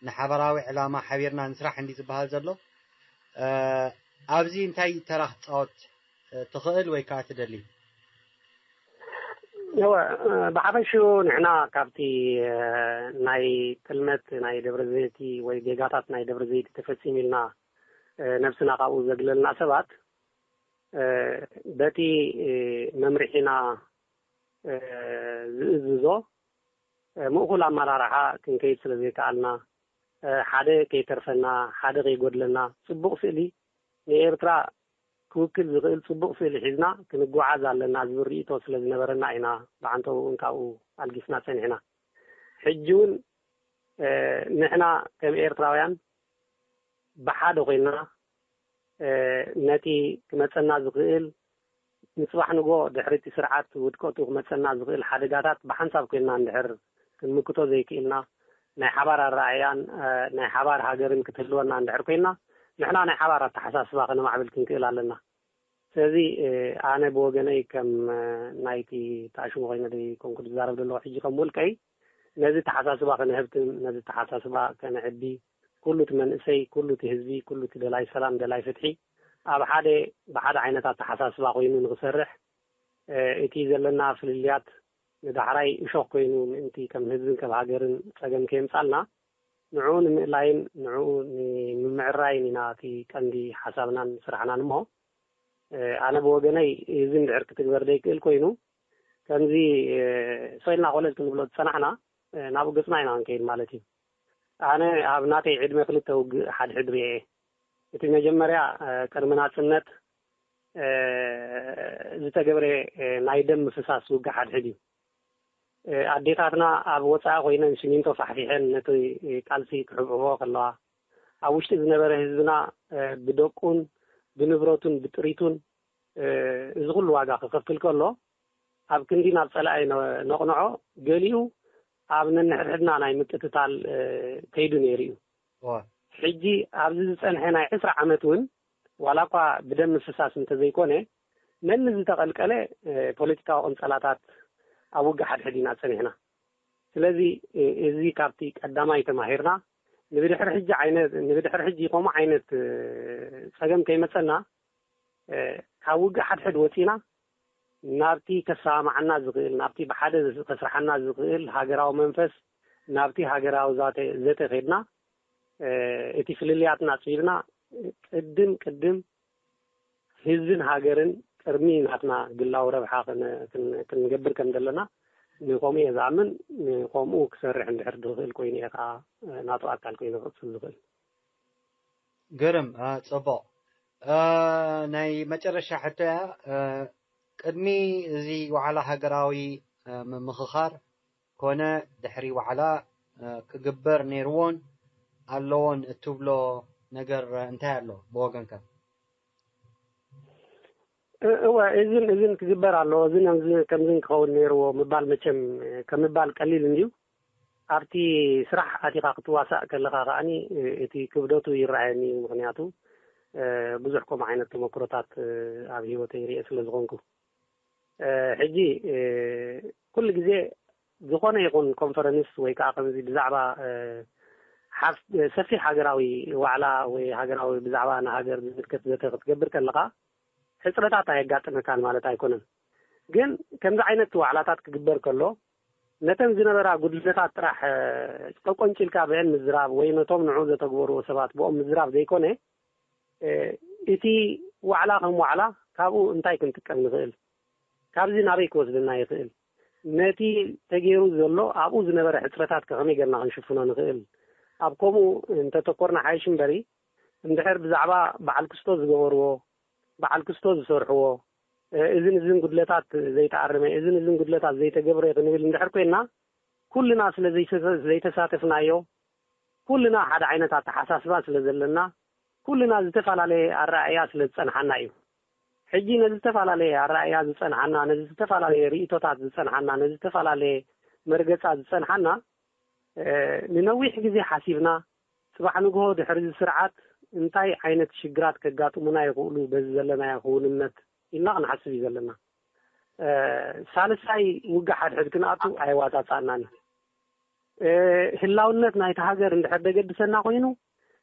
ንሓበራዊ ዕላማ ሓቢርና ንስራሕ እንዲ ዝበሃል ዘሎ ኣብዚ እንታይ ተራ ክትፃወት ትኽእል ወይ ከዓ ትደሊ? እወ፣ ብሓፈሽኡ ንሕና ካብቲ ናይ ጥልመት ናይ ደብረ ዘይቲ ወይ ጌጋታት ናይ ደብረ ዘይቲ ተፈጺሙ ኢልና ነብስና ካብኡ ዘግለልና ሰባት በቲ መምርሒና ዝእዝዞ ምእኹል ኣመራርሓ ክንከይድ ስለ ዘይከኣልና ሓደ ከይተርፈና ሓደ ከይጎድለና ጽቡቕ ስእሊ ንኤርትራ ክውክል ዝኽእል ጽቡቕ ስእሊ ሒዝና ክንጓዓዝ ኣለና ዝብል ርእይቶ ስለ ዝነበረና ኢና ብዓንተቦ እውን ካብኡ ኣልጊስና ጸኒሕና። ሕጂ እውን ንሕና ከም ኤርትራውያን ብሓደ ኮይንና ነቲ ክመጸና ዝኽእል ንጽባሕ ንጎ ድሕሪ እቲ ስርዓት ውድቀቱ ክመጸና ዝኽእል ሓደጋታት ብሓንሳብ ኮይንና እንድሕር ክንምክቶ ዘይክእልና ናይ ሓባር ኣረኣእያን ናይ ሓባር ሃገርን ክትህልወና እንድሕር ኮይንና ንሕና ናይ ሓባር ኣተሓሳስባ ከነማዕብል ክንክእል ኣለና። ስለዚ ኣነ ብወገነይ ከም ናይቲ ተኣሽሙ ኮይነ ዘይኮንኩ ዝዛረብ ዘለኹ ሕጂ ከም ውልቀይ ነዚ ተሓሳስባ ክንህብትን ነዚ ተሓሳስባ ከነዕቢ ኩሉ እቲ መንእሰይ ኩሉ እቲ ህዝቢ ኩሉ እቲ ደላይ ሰላም ደላይ ፍትሒ ኣብ ሓደ ብሓደ ዓይነት ኣተሓሳስባ ኮይኑ ንክሰርሕ እቲ ዘለና ፍልልያት ንዳሕራይ እሾኽ ኮይኑ ምእንቲ ከም ህዝብን ከም ሃገርን ጸገም ከየምጻልና ንዕኡ ንምእላይን ንዕኡ ንምምዕራይን ኢና እቲ ቀንዲ ሓሳብናን ስራሕናን እሞ ኣነ ብወገነይ እዚ እንድሕር ክትግበር ዘይክእል ኮይኑ ከምዚ ሰይልና ኮለል ክንብሎ ዝጸናሕና ናብኡ ገጽና ኢና ክንከይድ ማለት እዩ። ኣነ ኣብ ናተይ ዕድመ ክልተ ውግእ ሓድሕድ ርኤ። እቲ መጀመርያ ቅድሚ ናጽነት ዝተገብረ ናይ ደም ምፍሳስ ውግእ ሓድሕድ እዩ። ኣዴታትና ኣብ ወጻኢ ኮይነን ሲሚንቶ ፋሕፊሐን ነቲ ቃልሲ ክሕብሕቦ ከለዋ ኣብ ውሽጢ ዝነበረ ህዝብና ብደቁን ብንብረቱን ብጥሪቱን እዚ ኩሉ ዋጋ ክኸፍል ከሎ ኣብ ክንዲ ናብ ጸላኢ ነቕንዖ ገሊኡ ኣብ ነንሕድሕድና ናይ ምቅትታል ከይዱ ነይሩ እዩ። ሕጂ ኣብዚ ዝጸንሐ ናይ ዕስራ ዓመት እውን ዋላ እኳ ብደም ምፍሳስ እንተዘይኮነ ነኒ ዝተቐልቀለ ፖለቲካዊ ቅንጸላታት ኣብ ውግእ ሓድሕድ ኢና ጸኒሕና። ስለዚ እዚ ካብቲ ቀዳማይ ተማሂርና ንብድሕሪ ሕጂ ዓይነት ንብድሕሪ ሕጂ ከምኡ ዓይነት እ፣ ጸገም ከይመጸና እ፣ ካብ ውግእ ሓድሕድ ወጺና ናብቲ ከሰማማዓና ዝኽእል፣ ናብቲ ብሓደ ከስርሓና ዝኽእል ሃገራዊ መንፈስ፣ ናብቲ ሃገራዊ ዛተ ዘተ ከድና እ፣ እቲ ፍልልያትና ኣጽቢብና ቅድም ቅድም ህዝብን ሃገርን ቅድሚ ናትና ግላዊ ረብሓ ክን- ክን- ክንገብር ከም ዘለና ንከምኡ እየ ዝኣምን። ንከምኡ ክሰርሕ እንድሕር ዝኽእል ኮይኑ እየ ከዓ ናቱ ኣካል ኮይኑ ክቕፅል ዝኽእል። ግርም እ፣ ጽቡቕ እ፣ ናይ መጨረሻ ሕቶ እያ እ፣ ቅድሚ እዚ ዋዕላ ሃገራዊ እ፣ ምምኽኻር ኮነ ድሕሪ ዋዕላ እ፣ ክግበር ነይርዎን ኣለዎን እትብሎ ነገር እ፣ እንታይ ኣሎ ብወገንካ? እ- እወ እዝን እዝን ክግበር ኣለዎ፣ እዝን ከምዚ- ከምዝን ክኸውን ነይርዎ ምባል መቸም እ፣ ከምባል ቀሊል እንድዩ። ኣብቲ ስራሕ ኣቲኻ ክትዋሳእ ከለኻ ከዓኒ እ፣ እቲ ክብደቱ ይረኣየኒ እዩ። ምክንያቱ እ፣ ብዙሕ ከምኡ ዓይነት ተመክሮታት እ፣ ኣብ ሂወተይ ርኤ ስለ ዝኾንኩ እ፣ ሕጂ እ፣ ኩሉ ግዜ ዝኾነ ይኹን ኮንፈረንስ ወይ ከዓ ከምዚ ብዛዕባ እ፣ ሓፍ- ሰፊሕ ሃገራዊ ዋዕላ ወይ ሃገራዊ ብዛዕባ ንሃገር ዝምልከት ዘተ ክትገብር ከለኻ ሕፅረታት ኣየጋጥመካን ማለት ኣይኮነን። ግን ከምዚ ዓይነት ዋዕላታት ክግበር ከሎ ነተን ዝነበራ ጉድለታት ጥራሕ እ፣ ቀቆንጭልካ ብአን ምዝራብ ወይ ነቶም ንዑ ዘተግበርዎ ሰባት ብኦም ምዝራብ ዘይኮነ እ፣ እቲ ዋዕላ ከም ዋዕላ ካብኡ እንታይ ክንጥቀም ንኽእል፣ ካብዚ ናበይ ክወስደና ይኽእል፣ ነቲ ተገይሩ ዘሎ ኣብኡ ዝነበረ ሕፅረታት ከ ከመይ ጌርና ክንሽፍኖ ንኽእል፣ ኣብ ከምኡ እንተተኮርና ሓይሽ እምበሪ እንድሕር ብዛዕባ በዓል ክስቶ ዝገበርዎ በዓል ክስቶ ዝሰርሕዎ እ፣ እዝን እዝን ጉድለታት ዘይተኣረመ እዝን እዝን ጉድለታት ዘይተገብረ ክንብል እንድሕር ኮይና ኩልና ስለ ዘይተ- ዘይተሳተፍናዮ ኩልና ሓደ ዓይነት ኣተሓሳስባ ስለ ዘለና ኩልና ዝተፈላለየ ኣረኣእያ ስለ ዝፀንሓና እዩ። ሕጂ ነዚ ዝተፈላለየ ኣረኣእያ ዝፀንሓና ነዚ ዝተፈላለየ ርእቶታት ዝፀንሓና ነዚ ዝተፈላለየ መርገፃት ዝፀንሓና እ፣ ንነዊሕ ግዜ ሓሲብና ጽባሕ ንግሆ ድሕሪ እዚ ስርዓት እንታይ ዓይነት ሽግራት ከጋጥሙና ይኽእሉ በዚ ዘለናዮ ክውንነት ኢልና ክንሓስብ እዩ ዘለና። እ፣ ሳልሳይ ውግእ ሓድሕድ ክንኣቱ ኣየዋፃፃእናን እዩ። እ፣ ህላውነት ናይቲ ሃገር እንድሕር ደገድሰና ኮይኑ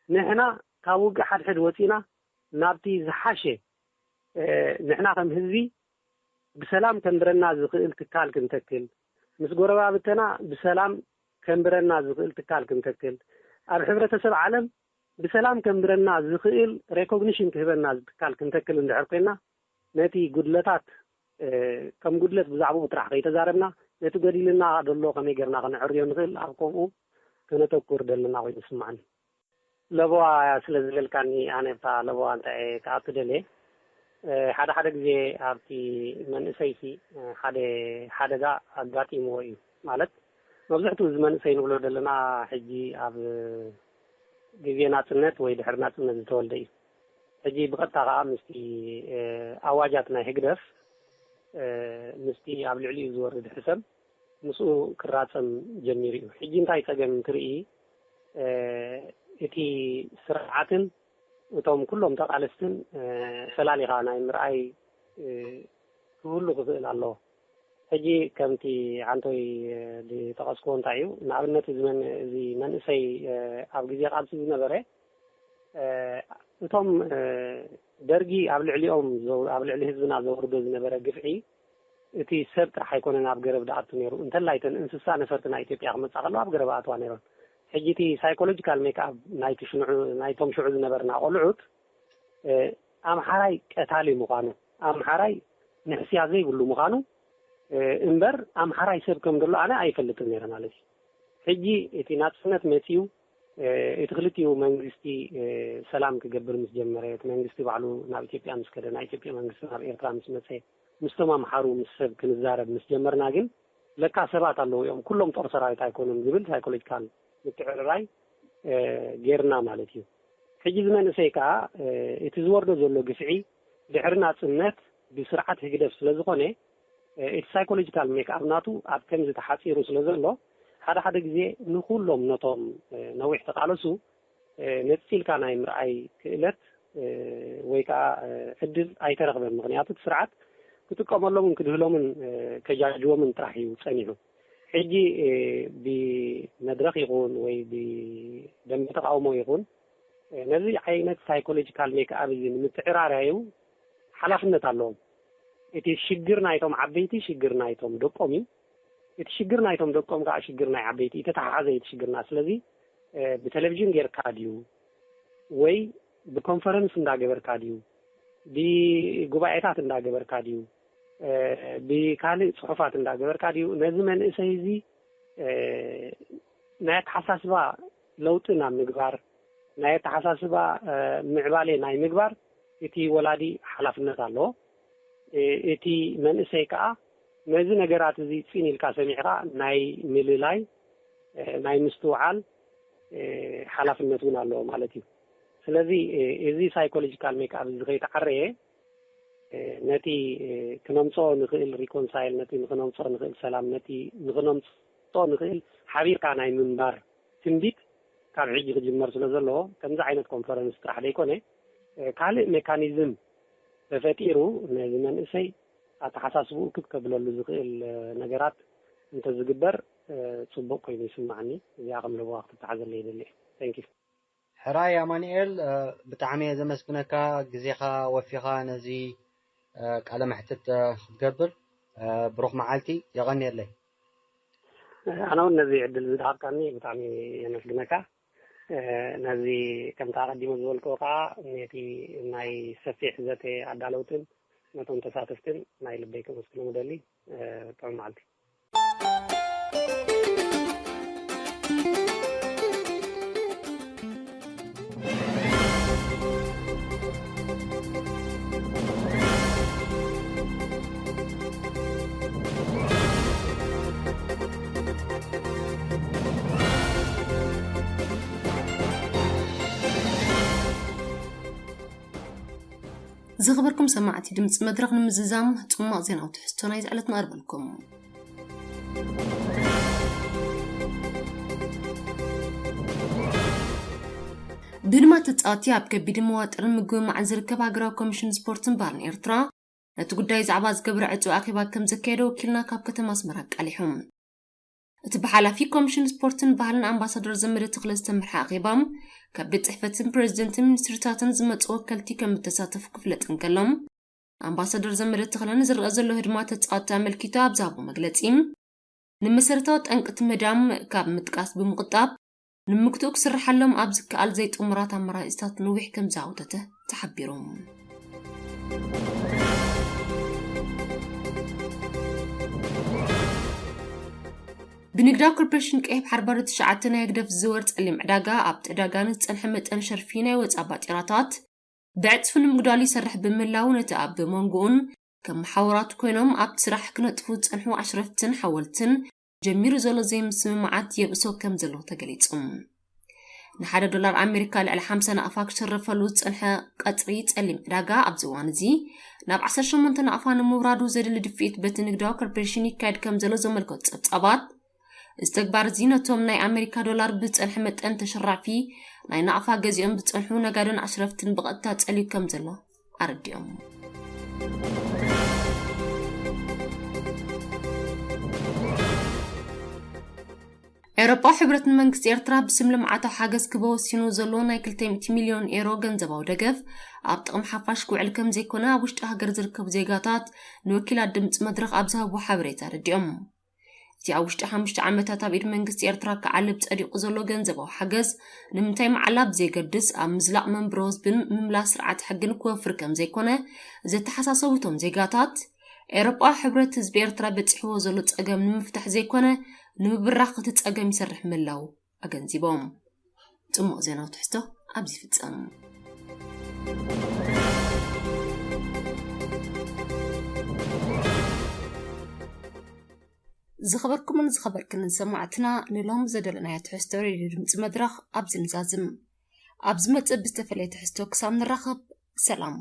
ንሕና ካብ ውግእ ሓድሕድ ወፂና ናብቲ ዝሓሸ እ፣ ንሕና ከም ህዝቢ ብሰላም ከንብረና ዝኽእል ትካል ክንተክል፣ ምስ ጎረባብተና ብሰላም ከንብረና ዝኽእል ትካል ክንተክል፣ ኣብ ሕብረተሰብ ዓለም ብሰላም ከንብረና ዝኽእል ሬኮግኒሽን ክህበና ትካል ክንተክል እንድሕር ኮይና ነቲ ጉድለታት እ፣ ከም ጉድለት ብዛዕባኡ ጥራሕ ከይተዛረብና ነቲ ጎዲልና ዘሎ ከመይ ጌርና ከነዕርዮ ንኽእል ኣብ ከምኡ ከነተኩር ደለና ኮይኑ ይስምዓኒ። ለበዋ ስለ ዝበልካኒ ኣነ እታ ለበዋ እንታይ እየ ክኣቱ ደልየ እ፣ ሓደ ሓደ ግዜ ኣብቲ መንእሰይሲ እ፣ ሓደ ሓደጋ ኣጋጢምዎ እዩ። ማለት መብዝሕትኡ እዚ መንእሰይ ንብሎ ዘለና ሕጂ ኣብ ግዜ ናፅነት ወይ ድሕሪ ናፅነት ዝተወልደ እዩ። ሕጂ ብቐጥታ ከዓ ምስቲ እ፣ ኣዋጃት ናይ ህግደፍ እ፣ ምስቲ ኣብ ልዕሊኡ ዝወርድ ሕሰም ምስኡ ክራፀም ጀሚሩ እዩ። ሕጂ እንታይ ፀገም እንትርኢ እ፣ እቲ ስርዓትን እቶም ኩሎም ተቓለስትን እ፣ ፈላሊኻ ናይ ምርኣይ እ፣ ክህሉ ክኽእል ኣለዎ። ሕጂ ከምቲ ዓንቶይ እ፣ ዝጠቐስክዎ እንታይ እዩ ንኣብነት እዚ መን- እዚ መንእሰይ እ፣ ኣብ ግዜ ቃልሲ ዝነበረ እ፣ እቶም እ፣ ደርጊ ኣብ ልዕሊኦም ዘው- ኣብ ልዕሊ ህዝብና ዘወርዶ ዝነበረ ግፍዒ እቲ ሰብ ጥራሕ ኣይኮነን ኣብ ገረብ ዝኣቱ ነይሩ እንተላይ እተን እንስሳ ነፈርቲ ናይ ኢትዮጵያ ክመፃ ከለዋ ኣብ ገረብ ኣትዋ ነይሮን። ሕጂ እቲ ሳይኮሎጂካል ሜክኣፕ ናይቲ ሽንዑ ናይቶም ሽዑ ዝነበርና ቆልዑት እ፣ ኣምሓራይ ቀታሊ ምዃኑ ኣምሓራይ ንሕስያ ዘይብሉ ምዃኑ እ፣ እምበር ኣምሓራይ ሰብ ከም ዘሎ ኣነ ኣይፈልጥን ነይረ ማለት እዩ። ሕጂ እቲ ናፅነት መፅዩ እ፣ እቲ ክልቲኡ መንግስቲ እ፣ ሰላም ክገብር ምስ ጀመረ እቲ መንግስቲ ባዕሉ ናብ ኢትዮጵያ ምስ ከደ ናይ ኢትዮጵያ መንግስቲ ናብ ኤርትራ ምስ መፀ ምስቶም ኣምሓሩ ምስ ሰብ ክንዛረብ ምስ ጀመርና ግን ለካ ሰባት ኣለዉ እዮም ኩሎም ጦር ሰራዊት ኣይኮኑን ዝብል ሳይኮሎጂካል ምትዕርራይ እ፣ ጌርና ማለት እዩ። ሕጂ እዚ መንእሰይ ከዓ እ፣ እቲ ዝወርዶ ዘሎ ግፍዒ ድሕሪ ናፅነት ብስርዓት ህግደፍ ስለ ዝኾነ እ፣ እቲ ሳይኮሎጂካል ሜክኣፕ ናቱ ኣብ ከምዚ ተሓፂሩ ስለ ዘሎ ሓደ ሓደ ግዜ ንኩሎም ነቶም እ፣ ነዊሕ ተቃለሱ እ፣ ነፂልካ ናይ ምርኣይ ክእለት እ፣ ወይ ከዓ እ፣ ዕድል ኣይተረኽበን። ምክንያቱ እቲ ስርዓት ክጥቀመሎምን ክድህሎምን እ፣ ከጃጅቦምን ጥራሕ እዩ ፀኒሑ። ሕጂ ብመድረኽ ይኹን ወይ ብደንበ ተቃውሞ ይኹን ነዚ ዓይነት ሳይኮሎጂካል ሜክኣብ እዚ ንምትዕራራዩ ሓላፍነት ኣለዎም። እቲ ሽግር ናይቶም ዓበይቲ ሽግር ናይቶም ደቆም እዩ። እቲ ሽግር ናይቶም ደቆም ከዓ ሽግር ናይ ዓበይቲ እዩ። ተተሓሓዘ እቲ ሽግርና። ስለዚ ብቴሌቪዥን ጌርካ ድዩ ወይ ብኮንፈረንስ እንዳገበርካ ድዩ ብጉባኤታት እንዳገበርካ ድዩ ብካልእ ፅሑፋት እንዳገበርካ ድዩ ነዚ መንእሰይ እዚ ናይ ኣተሓሳስባ ለውጢ ናብ ምግባር ናይ ኣተሓሳስባ ምዕባሌ ናይ ምግባር እቲ ወላዲ ሓላፍነት ኣለዎ። እቲ መንእሰይ ከዓ ነዚ ነገራት እዚ ፅን ኢልካ ሰሚዕካ ናይ ምልላይ ናይ ምስትውዓል ሓላፍነት እውን ኣለዎ ማለት እዩ። ስለዚ እዚ ሳይኮሎጂካል ሜክኣብ እዚ ከይተዓረየ ነቲ ክነምፅኦ ንኽእል ሪኮንሳይል ነቲ ንክነምፅኦ ንኽእል ሰላም ነቲ ንክነምፅኦ ንኽእል ሓቢርካ ናይ ምንባር ትንቢት ካብ ሕጂ ክጅመር ስለ ዘለዎ ከምዚ ዓይነት ኮንፈረንስ ጥራሕ ዘይኮነ ካልእ ሜካኒዝም ተፈጢሩ ነዚ መንእሰይ ኣተሓሳስብኡ ክብ ከብለሉ ዝኽእል ነገራት እንተዝግበር ፅቡቅ ኮይኑ ይስማዓኒ። እዚኣ ከም ለበዋ ክትተሓዘለ ይደሊ። Thank you። ሕራይ ኣማኑኤል፣ ብጣዕሚ እየ ዘመስግነካ ግዜኻ ወፊኻ ነዚ ቃለ መሕትት ክትገብር። ብሩኽ መዓልቲ። የቐንየለይ። ኣነ እውን ነዚ ዕድል ዝደሃብካኒ ብጣዕሚ የመስግነካ። ነዚ ከምታ ኣቐዲሞ ዝበልክዎ ከዓ ነቲ ናይ ሰፊሕ ዘተ ኣዳለውትን ነቶም ተሳተፍትን ናይ ልበይ ከመስግኖም እደሊ። ጥዑም መዓልቲ። ዝኸበርኩም ሰማዕቲ ድምፂ መድረኽ ንምዝዛም ፅማቕ ዜናዊ ትሕዝቶ ናይ ዝዕለት ንቐርበልኩም። ብህድማት ተፃወቲ ኣብ ከቢድ መዋጥርን ምግብማዕን ዝርከብ ሃገራዊ ኮሚሽን ስፖርትን ባህልን ኤርትራ ነቲ ጉዳይ ዛዕባ ዝገብረ ዕፁ ኣኼባ ከም ዘካየደ ወኪልና ካብ ከተማ ኣስመራ ኣቃሊሑ። እቲ ብሓላፊ ኮሚሽን ስፖርትን ባህልን ኣምባሳደር ዘመደ ተኽለ ዝተመርሐ ኣኼባ ካብ ቤት ፅሕፈትን ፕሬዚደንትን ሚኒስትርታትን ዝመፁ ወከልቲ ከም እተሳተፉ ክፍለጥ እንከሎም ኣምባሳደር ዘመደ ተኽለ ንዝረኣ ዘሎ ህድማ ተፃወቲ ኣመልኪቱ ኣብ ዝሃቦ መግለፂ ንመሰረታዊ ጠንቅቲ ምህዳም ካብ ምጥቃስ ብምቕጣብ ንምግትኡ ክስርሓሎም ኣብ ዝከኣል ዘይጥሙራት ኣመራፂታት ንዊሕ ከም ዝሃውተተ ተሓቢሩ። ብንግዳዊ ኮርፖሬሽን ቀይሕ ሓርባሪ ትሽዓተ ናይ ህግደፍ ዝወር ጸሊም ዕዳጋ ኣብቲ ዕዳጋ ንዝጸንሐ መጠን ሸርፊ ናይ ወጻ ባጤራታት ብዕጽፊ ንምጉዳል ይሰርሕ ብምህላው ነቲ ኣብ መንጎኡን ከም መሓውራቱ ኮይኖም ኣብቲ ስራሕ ክነጥፉ ዝጸንሑ ኣሽረፍትን ሓወልትን ጀሚሩ ዘሎ ዘይምስምማዓት የብእሶ ከም ዘሎ ተገሊጹ። ንሓደ ዶላር ኣሜሪካ ልዕሊ ሓምሳ ናቕፋ ክሽረፈሉ ዝጸንሐ ቀጽሪ ጸሊም ዕዳጋ ኣብዚ እዋን እዚ ናብ ዓሰርተ ሸሞንተ ናቕፋ ንምውራዱ ዘድሊ ድፍኢት በቲ ንግዳዊ ኮርፖሬሽን ይካየድ ከም ዘሎ ዘመልከቱ ጸብጻባት እዚ ተግባር እዚ ነቶም ናይ ኣሜሪካ ዶላር ብዝጸንሐ መጠን ተሸራፊ ናይ ናቕፋ ገዚኦም ዝጸንሑ ነጋድን ኣሽረፍትን ብቐጥታ ጸልዩ ከም ዘሎ ኣረዲኦም። ኤውሮጳዊ ሕብረት ንመንግስቲ ኤርትራ ብስም ልምዓታዊ ሓገዝ ክበ ወሲኑ ዘሎ ናይ ክልተ ሚእቲ ሚልዮን ኤሮ ገንዘባዊ ደገፍ ኣብ ጥቕሚ ሓፋሽ ክውዕል ከም ዘይኮነ ኣብ ውሽጢ ሃገር ዝርከቡ ዜጋታት ንወኪላት ድምፂ መድረኽ ኣብ ዝሃብዎ ሓበሬታ ኣረዲኦም። እቲ ኣብ ውሽጢ ሓሙሽተ ዓመታት ኣብ ኢድ መንግስቲ ኤርትራ ክዓልብ ጸዲቑ ዘሎ ገንዘባዊ ሓገዝ ንምንታይ መዓላ ብዘየገድስ ኣብ ምዝላቕ መንብሮ ህዝብን ምምላስ ስርዓት ሕግን ክወፍር ከም ዘይኮነ ዘተሓሳሰቡ እቶም ዜጋታት ኤውሮጳዊ ሕብረት ህዝቢ ኤርትራ በጺሕዎ ዘሎ ጸገም ንምፍታሕ ዘይኮነ ንምብራኽ እቲ ጸገም ይሰርሕ ምህላው ኣገንዚቦም። ጽሙቕ ዜናዊ ትሕዝቶ ኣብዚ ይፍጸም። ዝኸበርኩምን ዝኸበርክንን ሰማዕትና ንሎም ዘደለናዮ ትሕዝቶ ሬድዮ ድምፂ መድረኽ ኣብዚ ንዛዝም። ኣብ ዝመጽእ ብዝተፈለየ ትሕዝቶ ክሳብ ንራኸብ ሰላም።